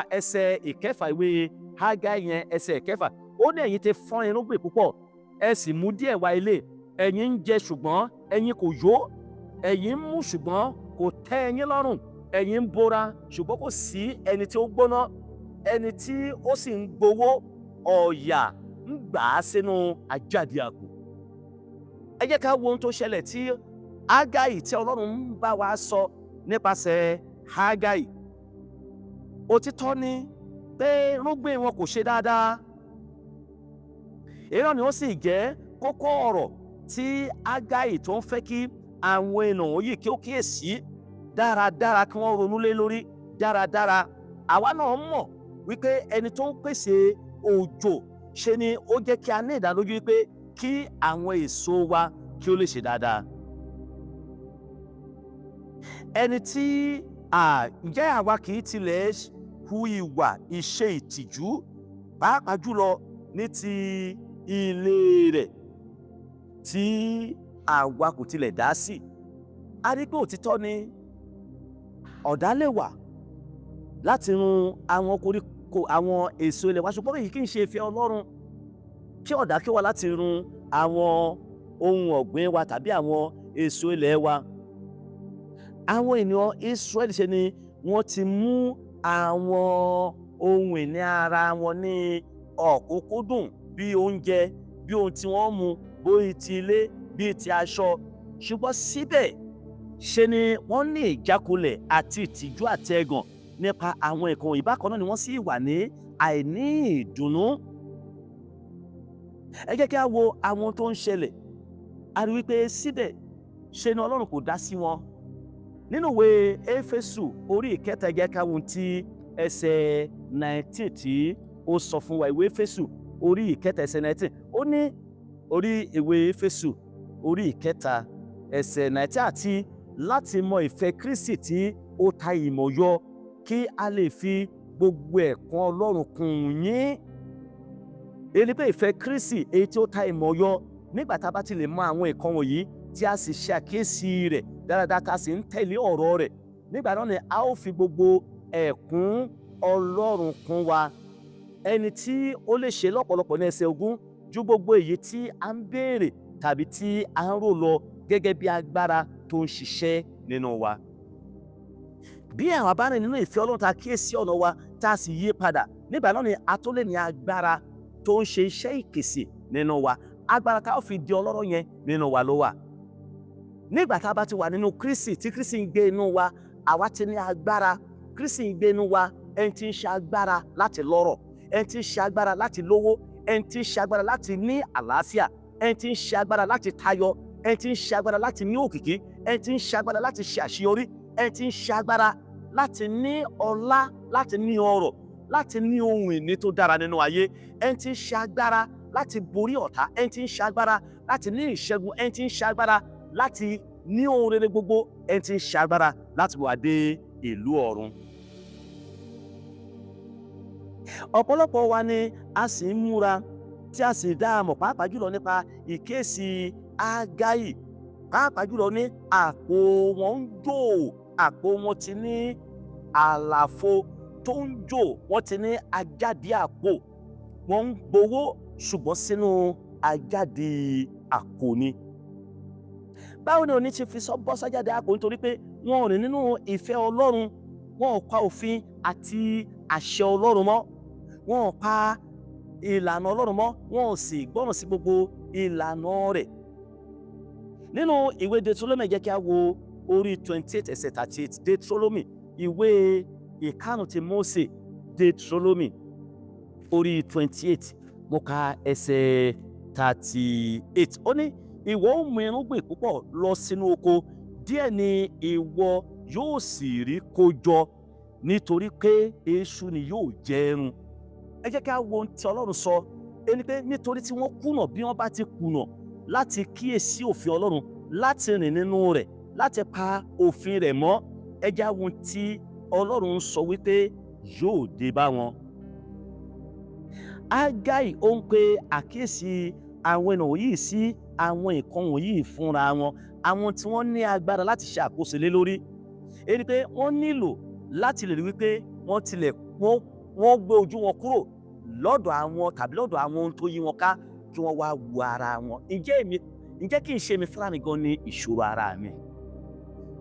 ẹsẹ̀ ìkẹfà ìwé Hágáì yẹn, ẹsẹ̀ ìkẹfà, ó ní, "Ẹ̀yin ti fọ́n irúgbìn púpọ̀, ẹ sì mú díẹ̀ wá ilé. Ẹ̀yin ń jẹ, ṣùgbọ́n ẹ̀yin kò yó. Ẹ̀yin ń mú, ṣùgbọ́n kò tẹ́ ẹ̀yin lọ́rùn. Ẹ̀yin ń bora, ṣùgbọ́n kò sí ẹni tí ó gbóná. Ẹni tí ó sì ń gbowó ọ̀yà ń gbà á sínú àjáde àpò." Ẹ jẹ́ ká wo ohun tó ṣẹlẹ̀ tí Hágáì, tí Ọlọ́run ń bá wa sọ nípasẹ̀ Hágáì. Òtítọ́ ni pé irúgbìn wọn kò ṣe dáadáa. Èyí náà ni ó sì jẹ́ kókó ọ̀rọ̀ tí Hágáì tó ń fẹ́ kí Àwọn ènìyàn wọ̀nyí kí ó kíyèsí dáradára, kí wọ́n ronú lé lórí dáradára. Àwa náà mọ̀ wípé ẹni tó ń pèsè òjò ṣe ni ó jẹ́ kí a ní ìdánilójú wípé kí àwọn èso wa kí ó lè ṣe dáadáa. Ẹni tí ǹjẹ́ àwa kì í tilẹ̀ hu ìwà ìṣe ìtìjú, pàápàá jùlọ ní ti ilé rẹ̀ tí àwa kò tilẹ̀ dá sí? A rí pé òtítọ́ ni ọ̀dá lè wà láti run àwọn koríko, àwọn èso ilẹ̀ wa, ṣùgbọ́n èyí kì í ṣe ìfẹ́ Ọlọ́run kí ọ̀dá kí ó wà láti run àwọn ohun ọ̀gbìn wa tàbí àwọn èso ilẹ̀ wa. Àwọn ènìyàn Israẹli ṣe ni wọ́n ti mú àwọn ohun ìní ara wọn ní ọ̀kúnkúndùn, bí oúnjẹ, bí ohun tí wọ́n mu, bóyá ti ilé, bí ti aṣọ, ṣùgbọ́n síbẹ̀ ṣe ni wọ́n ní ìjákulẹ̀ àti ìtìjú àti ẹ̀gàn nípa àwọn nǹkan wọ̀nyí. Bákan náà ni wọ́n sì wà ní àìní ìdùnnú. Ẹ jẹ́ kí a wo àwọn tó ń ṣẹlẹ̀. A rí wípé síbẹ̀ ṣe ni Ọlọ́run kò dá sí wọn. Nínú ìwé Éfésù orí 3, ẹ jẹ́ ká wo ohun tí ẹsẹ̀ 19 tí ó sọ fún wa. Ìwé Éfésù orí 3 ẹsẹ̀ 19, ó ní, orí ìwé Éfésù orí 3 ẹsẹ̀ 19, "Àti láti mọ ìfẹ́ Kristi tí ó ta ìmọ̀ yọ, kí a lè fi gbogbo ẹ̀kún Ọlọ́run kún yín." Èyí ni pé ìfẹ́ Kristi èyí tí ó ta ìmọ̀ yọ. Nígbà tá a bá ti lè mọ àwọn nǹkan wọ̀nyí, tí a sì ṣe àkíyèsí rẹ̀ dáradára, tá a sì ń tẹ̀lé ọ̀rọ̀ rẹ̀, nígbà náà ni a ó fi gbogbo ẹ̀kún Ọlọ́run kún wa, ẹni tí ó lè ṣe lọ́pọ̀lọpọ̀ ní ẹsẹ̀ 20 ju gbogbo èyí tí a ń béèrè tàbí tí a ń rò lọ, gẹ́gẹ́ bí agbára tó ń ṣiṣẹ́ nínú wa. Bí àwa bá rìn nínú ìfẹ́ Ọlọ́run, tá a kíyèsí ọ̀nà wa, tá a sì yí padà, nígbà náà ni a tó lè ní agbára tó ń ṣe iṣẹ́ ìpèsè nínú wa. Agbára tá a fi di ọlọ́rọ̀ yẹn, nínú wa ló wà. Nígbà tá a bá ti wà nínú Kristi, tí Kristi ń gbé inú wa, àwa ti ní agbára. Kristi ń gbé inú wa, ẹni tí ń ṣe agbára láti lọ́rọ̀, ẹni tí ń ṣe agbára láti lówó, ẹni tí ń ṣe agbára láti ní àlàáfíà, ẹni tí ń ṣe agbára láti tayọ, ẹni tí ń ṣe agbára láti ní òkìkí, ẹni tí ń ṣe agbára láti ṣe àṣeyọrí, ẹni tí ń ṣe agbára láti ní ọlá, láti ní ọrọ̀, láti ní ohun ìní tó dára nínú ayé, ẹni tí ń ṣe agbára láti borí ọ̀tá, ẹni tí ń ṣe agbára láti ní ìṣẹ́gun, ẹni tí ń ṣe agbára láti ní ohun rere gbogbo, ẹni tí ń ṣe agbára láti wà dé ìlú ọ̀run. Ọ̀pọ̀lọpọ̀ wa ni a sì ń múra, tí a sì dá a mọ̀, pàápàá jùlọ nípa ìkéèsì Ágáì, pàápàá jùlọ ní àpò wọn ń jò, àpò wọn ti ní àlàfo tó ń jò, wọ́n ti ní ajáde àpò. Wọ́n ń gbowó, ṣùgbọ́n sínú ajáde àpò ni. Báwo ni òní ti fi sọ bọ́ sájáde àpò? Nítorí pé wọn ò rìn nínú ìfẹ́ Ọlọ́run, wọn ò pa òfin àti àṣẹ Ọlọ́run mọ́, wọn ò pa ìlànà Ọlọ́run mọ́, wọn ò sì gbọ́ràn sí gbogbo ìlànà rẹ̀. Nínú ìwé Deuteronomy, jẹ́ kí a wo orí 28 ẹsẹ̀ 38. Deuteronomy, ìwé ìkarùn ti Mósè, Deuteronomy orí 28, mo ka ẹsẹ̀ 38. Ó ní, "Ìwọ ó mú irúgbìn púpọ̀ lọ sínú oko, díẹ̀ ni ìwọ yóò sì rí kó jọ, nítorí pé eṣú ni yóò jẹ run." Ẹ jẹ́ kí a wo ohun tí Ọlọ́run sọ. Ẹni pé nítorí tí wọ́n kùnà, bí wọ́n bá ti kùnà láti kíyèsí òfin Ọlọ́run, láti rìn nínú rẹ̀, láti pa òfin rẹ̀ mọ́, ẹ jẹ́ á wo ohun tí Ọlọ́run sọ wípé yóò dé bá wọn. Ágáì ó ń pe àkíyèsí àwọn ènìyàn yìí sí àwọn nǹkan wọ̀nyí fúnra wọn, àwọn tí wọ́n ní agbára láti ṣe àkóso lé lórí. Èyí ni pé wọ́n nílò láti lè rí wípé wọ́n tilẹ̀ wọ́n gbé ojú wọn kúrò lọ́dọ̀ àwọn tàbí lọ́dọ̀ àwọn ohun tó yí wọn ká, kí wọ́n wá wo ara wọn. Ǹjẹ́ kì í ṣe mi fúnra mi gan ni ìṣòro ara mi?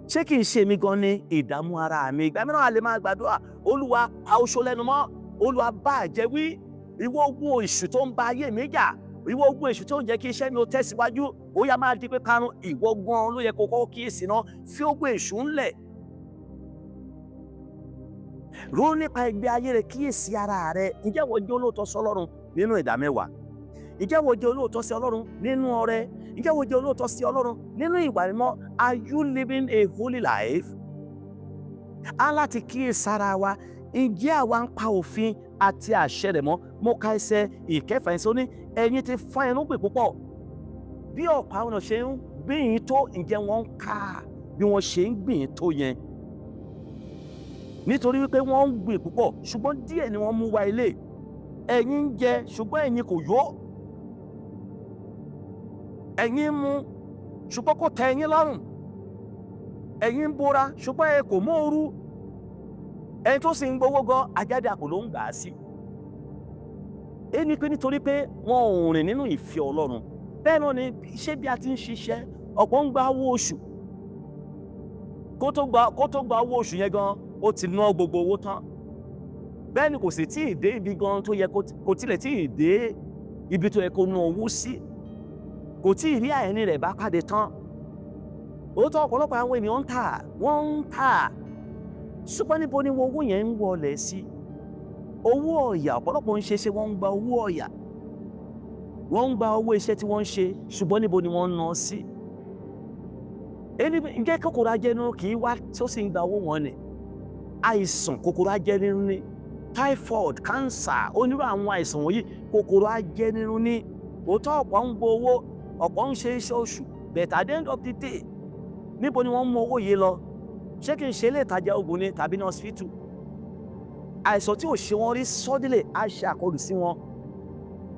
Ṣé kì í ṣe mi gan ni ìdààmú ara mi? Ìgbà mìíràn, a lè máa gbàdúrà, "Olúwa, pa oṣó lẹ́nu mọ́. Olúwa, bá àjẹ́ wí. Ìwọ ogun èṣù tó ń ba ayé mi jà, ìwọ ogun èṣù tó ń jẹ́ kí iṣẹ́ mi ó tẹ̀síwájú, ó yá, máa di pé parun." Ìwọ gan ló yẹ kó kọ́kọ́ kíyèsí náà, fi ogun èṣù ńlẹ̀. Ronú nípa ìgbé ayé rẹ, kíyèsí ara rẹ. Ǹjẹ́ wọ́n jẹ́ olóòótọ́ sí Ọlọ́run nínú ìdá mẹ́wàá? Ǹjẹ́ wọ́n jẹ́ olóòótọ́ sí Ọlọ́run nínú ọrẹ? Ǹjẹ́ o jẹ́ olóòótọ́ sí Ọlọ́run nínú ìwà mímọ́? Are you living a holy life? Á láti kíyèsára wa. Ǹjẹ́ àwa ń pa òfin àti àṣẹ rẹ̀ mọ́? Mo ka ẹsẹ̀ 6 yẹn sọ ní ẹ̀yin ti fọ́n irúgbìn púpọ̀. Bí ọ̀pọ̀ àwọn èèyàn ṣe ń gbìn tó, ǹjẹ́ wọ́n ń ká bí wọ́n ṣe ń gbìn tó yẹn? Nítorí wípé wọ́n ń gbìn púpọ̀, ṣùgbọ́n díẹ̀ ni wọ́n mú wá ilé. Ẹ̀yin ń jẹ, ṣùgbọ́n ẹ̀yin kò yó. Ẹ̀yin ń mu, ṣùgbọ́n kò tẹ́ ẹ̀yin lọ́rùn. Ẹ̀yin ń bora, ṣùgbọ́n ẹ kò móoru. Ẹni tó sì ń gbowó gan, ajáde àpò ló ń gbà á sí. Ẹni pé nítorí pé wọn ò rìn nínú ìfẹ́ Ọlọ́run. Bẹ́ẹ̀ náà ni ṣé bí a ti ń ṣiṣẹ́, ọ̀pọ̀ ń gba owó oṣù. Kó tó gba owó oṣù yẹn gan, ó ti ná gbogbo owó tán. Bẹ́ẹ̀ ni kò sì tí ì dé ibi gan tó yẹ, kò tilẹ̀ tí ì dé ibi tó yẹ kó ná owó sí. Kò tí ì rí àìní rẹ̀ bá pàdé tán. Òótọ́, ọ̀pọ̀lọpọ̀ àwọn ènìyàn ń tà, wọ́n ń tà. Ṣùgbọ́n níbo ni owó yẹn ń wọlé sí? Owó ọ̀yà, ọ̀pọ̀lọpọ̀ ń ṣe ṣe, wọ́n ń gba owó ọ̀yà. Wọ́n ń gba owó iṣẹ́ tí wọ́n ń ṣe, ṣùgbọ́n níbo ni wọ́n ń ná sí? Ẹni ǹjẹ́ kòkòrò ajẹnirun kì í wá tí ó sì ń gba owó wọn ni? Àìsàn kòkòrò ajẹnirun ni. Typhoid, cancer, onírú àwọn àìsàn wọ̀nyí, kòkòrò ajẹnirun ni. Òótọ́, ọ̀pọ̀ ń gbowó, ọ̀pọ̀ ń ṣe iṣẹ́ oṣù, but at the end of the day, níbo ni wọ́n mú owó yìí lọ? Ṣé kí n ṣe ilé ìtajà oògùn ni tàbí ní hospital? Àìsàn tí ò ṣe wọ́n rí suddenly á ṣe àkọlù sí wọn,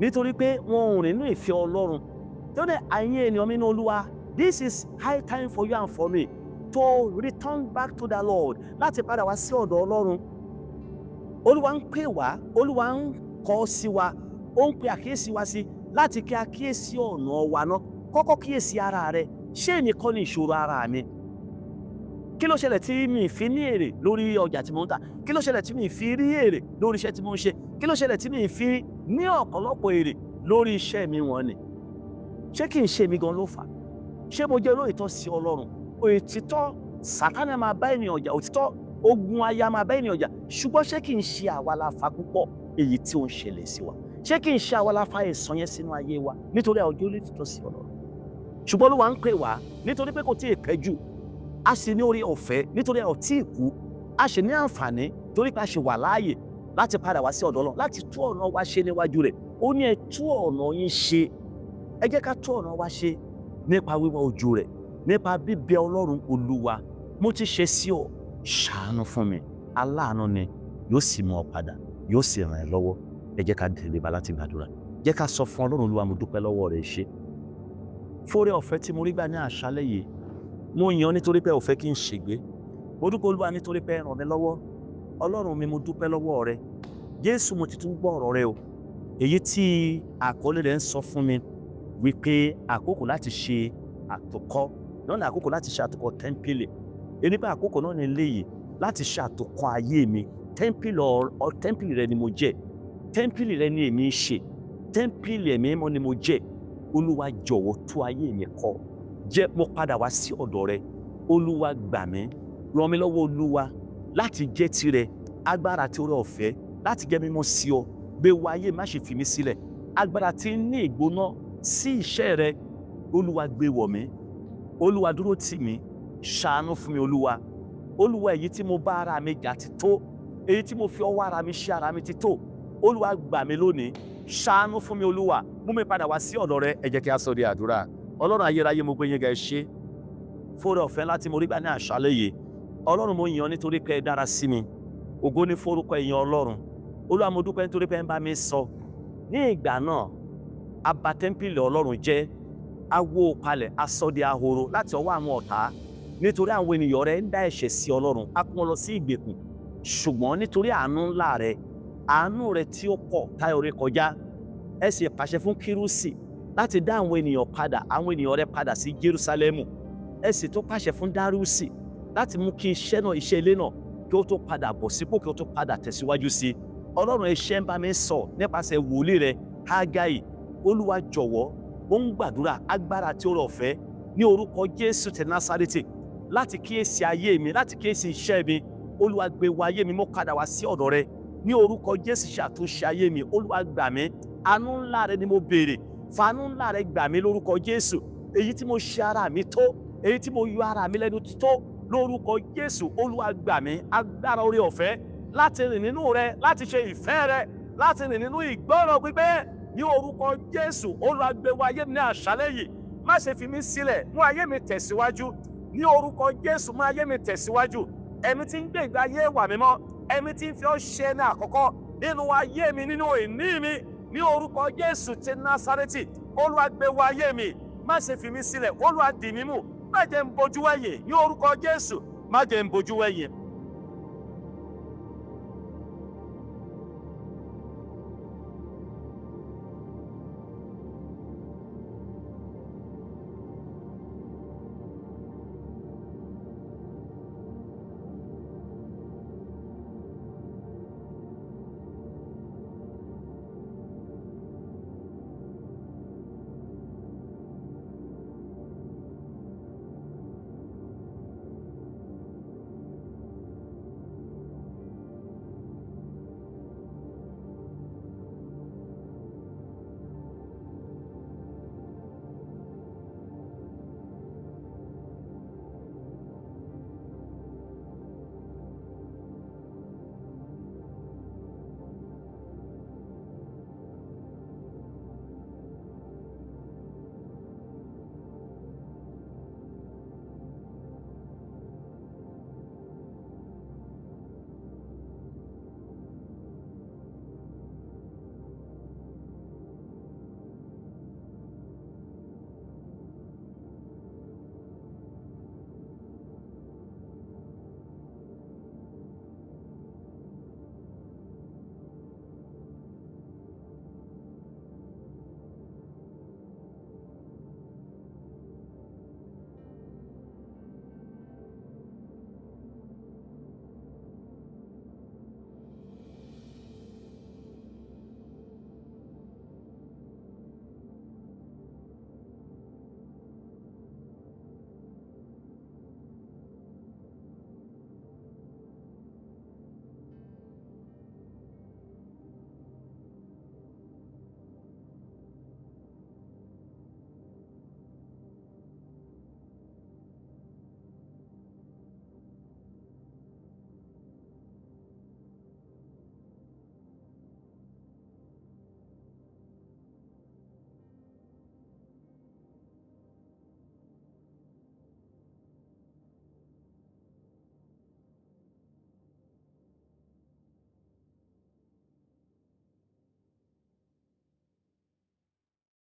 nítorí pé wọn ò rìn nínú ìfẹ́ Ọlọ́run. Tó ní àyín ènìyàn mi nínú Olúwa, this is high time for you and for me to return back to the Lord, láti padà wá sí ọ̀dọ̀ Ọlọ́run. Olúwa ń pè wá, Olúwa ń kọ́ sí wa, ó ń pe àkíyèsí wa sí láti kí a kíyèsí ọ̀nà wa náà. Kọ́kọ́ kíyèsí ara rẹ. Ṣé èmi kọ́ ni ìṣòro ara mi? Kí ló ṣẹlẹ̀ tí mi fi ní èrè lórí ọjà tí mo ń tà? Kí ló ṣẹlẹ̀ tí mi fi rí èrè lórí iṣẹ́ tí mo ń ṣe? Kí ló ṣẹlẹ̀ tí mi fi ní ọ̀pọ̀lọpọ̀ èrè lórí iṣẹ́ mi wọ̀n ni? Ṣé kì í ṣe mi gan ló fà á? Ṣé mo jẹ́ olóòótọ́ sí Ọlọ́run? Òtítọ́, Sátánì máa bá ènìyàn jà. Òtítọ́, ogun aya máa bá ènìyàn jà. Ṣùgbọ́n ṣé kì í ṣe àwa la fa púpọ̀ èyí tí ó ń ṣẹlẹ̀ sí wa? Ṣé kì í ṣe àwa la fa ẹ̀san yẹn sínú ayé wa nítorí àwọn olóòtítọ́ sí Ọlọ́run? Ṣùgbọ́n Olúwa ń pè wá nítorí pé kò tí ì pẹ́ jù. A sì ní orí ọ̀fẹ́ nítorí a ò tí ì kú. A sì ní àǹfààní torí pé a ṣì wà láàyè láti padà wá sí ọ̀dọ̀ Ọlọ́run, láti tú ọ̀nà wa ṣe níwájú rẹ̀. Ó ní ẹ tú ọ̀nà yín ṣe. Ẹ jẹ́ ká tú ọ̀nà wa ṣe nípa wíwá ojú rẹ̀, nípa bíbẹ Ọlọ́run. Olúwa, mo ti ṣe sí ọ, ṣàánú fún mi. Aláàánú ni, yóò sì mú ọ padà, yóò sì ràn ẹ́ lọ́wọ́. Ẹ jẹ́ ká tẹríba láti gbàdúrà. Jẹ́ ká sọ fún Ọlọ́run. Olúwa, mo dúpẹ́ lọ́wọ́ rẹ̀, ṣe fóore ọ̀fẹ́ tí mo rí gbà ní àṣálẹ́ yìí. Mo yàn nítorí pé ò fẹ́ kí n ṣègbé. Mo dúpẹ́, Olúwa, nítorí pé ẹ ràn mí lọ́wọ́. Ọlọ́run mi, mo dúpẹ́ lọ́wọ́ rẹ. Jésù, mo ti tún gbọ́ ọ̀rọ̀ rẹ o, èyí tí àkọlé rẹ̀ ń sọ fún mi wípé àkókò láti ṣe àtòkọ́ náà ní àkókò láti ṣe àtòkọ́ tẹ́ḿpìlì. Èyí pé àkókò náà ní eléyìí láti ṣe àtòkọ́ ayé mi. Tẹ́ḿpìlì ọ, tẹ́ḿpìlì rẹ ni mo jẹ́, tẹ́ḿpìlì rẹ ni èmi ń ṣe, tẹ́ḿpìlì Ẹ̀mí Mímọ́ ni mo jẹ́. Olúwa, jọ̀wọ́, tú ayé mi kọ́. Jẹ́ mo padà wá sí ọ̀dọ̀ rẹ. Olúwa, gbà mí, ràn mí lọ́wọ́, Olúwa, láti jẹ́ tirẹ̀. Agbára tí oore ọ̀fẹ́ láti jẹ́ mímọ́ sí ọ, gbé wá ayé, má ṣe fi mí sílẹ̀. Agbára tí ń ní ìgbóná sí iṣẹ́ rẹ, Olúwa, gbé wọ̀ mí. Olúwa, dúró tì mí, ṣàánú fún mi, Olúwa. Olúwa, èyí tí mo bá ara mi jà ti tó, èyí tí mo fi ọwọ́ ara mi ṣe ara mi ti tó. Olúwa, gbà mí lónìí, ṣàánú fún mi. Olúwa, mú mi padà wá sí ọ̀dọ̀ rẹ. Ẹ jẹ́ kí a sọ di àdúrà. Ọlọ́run ayérayé, mo gbé yín ga. Ẹ ṣé fóore ọ̀fẹ́ láti mo rí gbà ní àṣálẹ́ yìí. Ọlọ́run, mo yìn ọ́ nítorí pé ẹ dára sí mi. Ògo ní forúkọ ẹ̀yin Ọlọ́run. Olúwa, mo dúpẹ́ nítorí pé ẹ ń bá mi sọ. Ní ìgbà náà, a bà tẹ́ḿpìlì Ọlọ́run jẹ́, a wó palẹ̀, a sọ di ahoro láti ọwọ́ àwọn ọ̀tá, nítorí àwọn ènìyàn rẹ ń dá ẹ̀ṣẹ̀ sí Ọlọ́run. A kó wọn lọ sí ìgbèkùn. Ṣùgbọ́n nítorí àánú ńlá rẹ, àánú rẹ tí ó pọ̀ tayọ ré kọjá, ẹ sì pàṣẹ fún Kírúsì láti dá àwọn ènìyàn padà, àwọn ènìyàn rẹ padà sí Jerúsálẹ́mù. Ẹ sì tún pàṣẹ fún Dárúsì láti mú kí iṣẹ́ náà, iṣẹ́ ilé náà, kí ó tó padà bọ̀ sípò, kí ó tó padà tẹ̀síwájú sí i. Ọlọ́run, iṣẹ́ ń bá mi sọ nípasẹ̀ wòlíì rẹ Hágáì. Olúwa, jọ̀wọ́, mo ń gbàdúrà, agbára tí ó rọ̀ ọ̀fẹ́ ní orúkọ Jésù ti Násárẹ́tì láti kíyèsí ayé mi, láti kíyèsí iṣẹ́ mi, Olúwa, gbé wá ayé mi. Mo padà wá sí ọ̀dọ̀ rẹ ní orúkọ Jésù. Ṣàtúnṣe ayé mi, Olúwa, gbà mí. Àánú ńlá rẹ ni mo béèrè. Fàánú ńlá rẹ gbà mí lórúkọ Jésù. Èyí tí mo ṣe ara mi tó, èyí tí mo yọ ara mi lẹ́nu tó, lórúkọ Jésù, Olúwa gbà mí. Agbára oore ọ̀fẹ́ láti rìn nínú rẹ, láti ṣe ìfẹ́ rẹ, láti rìn nínú ìgbọ́ràn pípé, ní orúkọ Jésù, Olúwa gbé wọ ayé mi ní àṣálẹ́ yìí. Má ṣe fi mí sílẹ̀, mú ayé mi tẹ̀síwájú. Ní orúkọ Jésù, mú ayé mi tẹ̀síwájú. Ẹ̀mí tí ń gbé ìgbé ayé ìwà mímọ́, ẹ̀mí tí ń fi ọ́ ṣe ní àkọ́kọ́ nínú ayé mi, nínú ìní mi, ní orúkọ Jésù ti Násárẹ́tì, Olúwa gbé wọ ayé mi. Má ṣe fi mí sílẹ̀. Olúwa, dì mí mú, má jẹ́ ń bojú wẹ̀yìn. Ní orúkọ Jésù, má jẹ́ ń bojú wẹ̀yìn.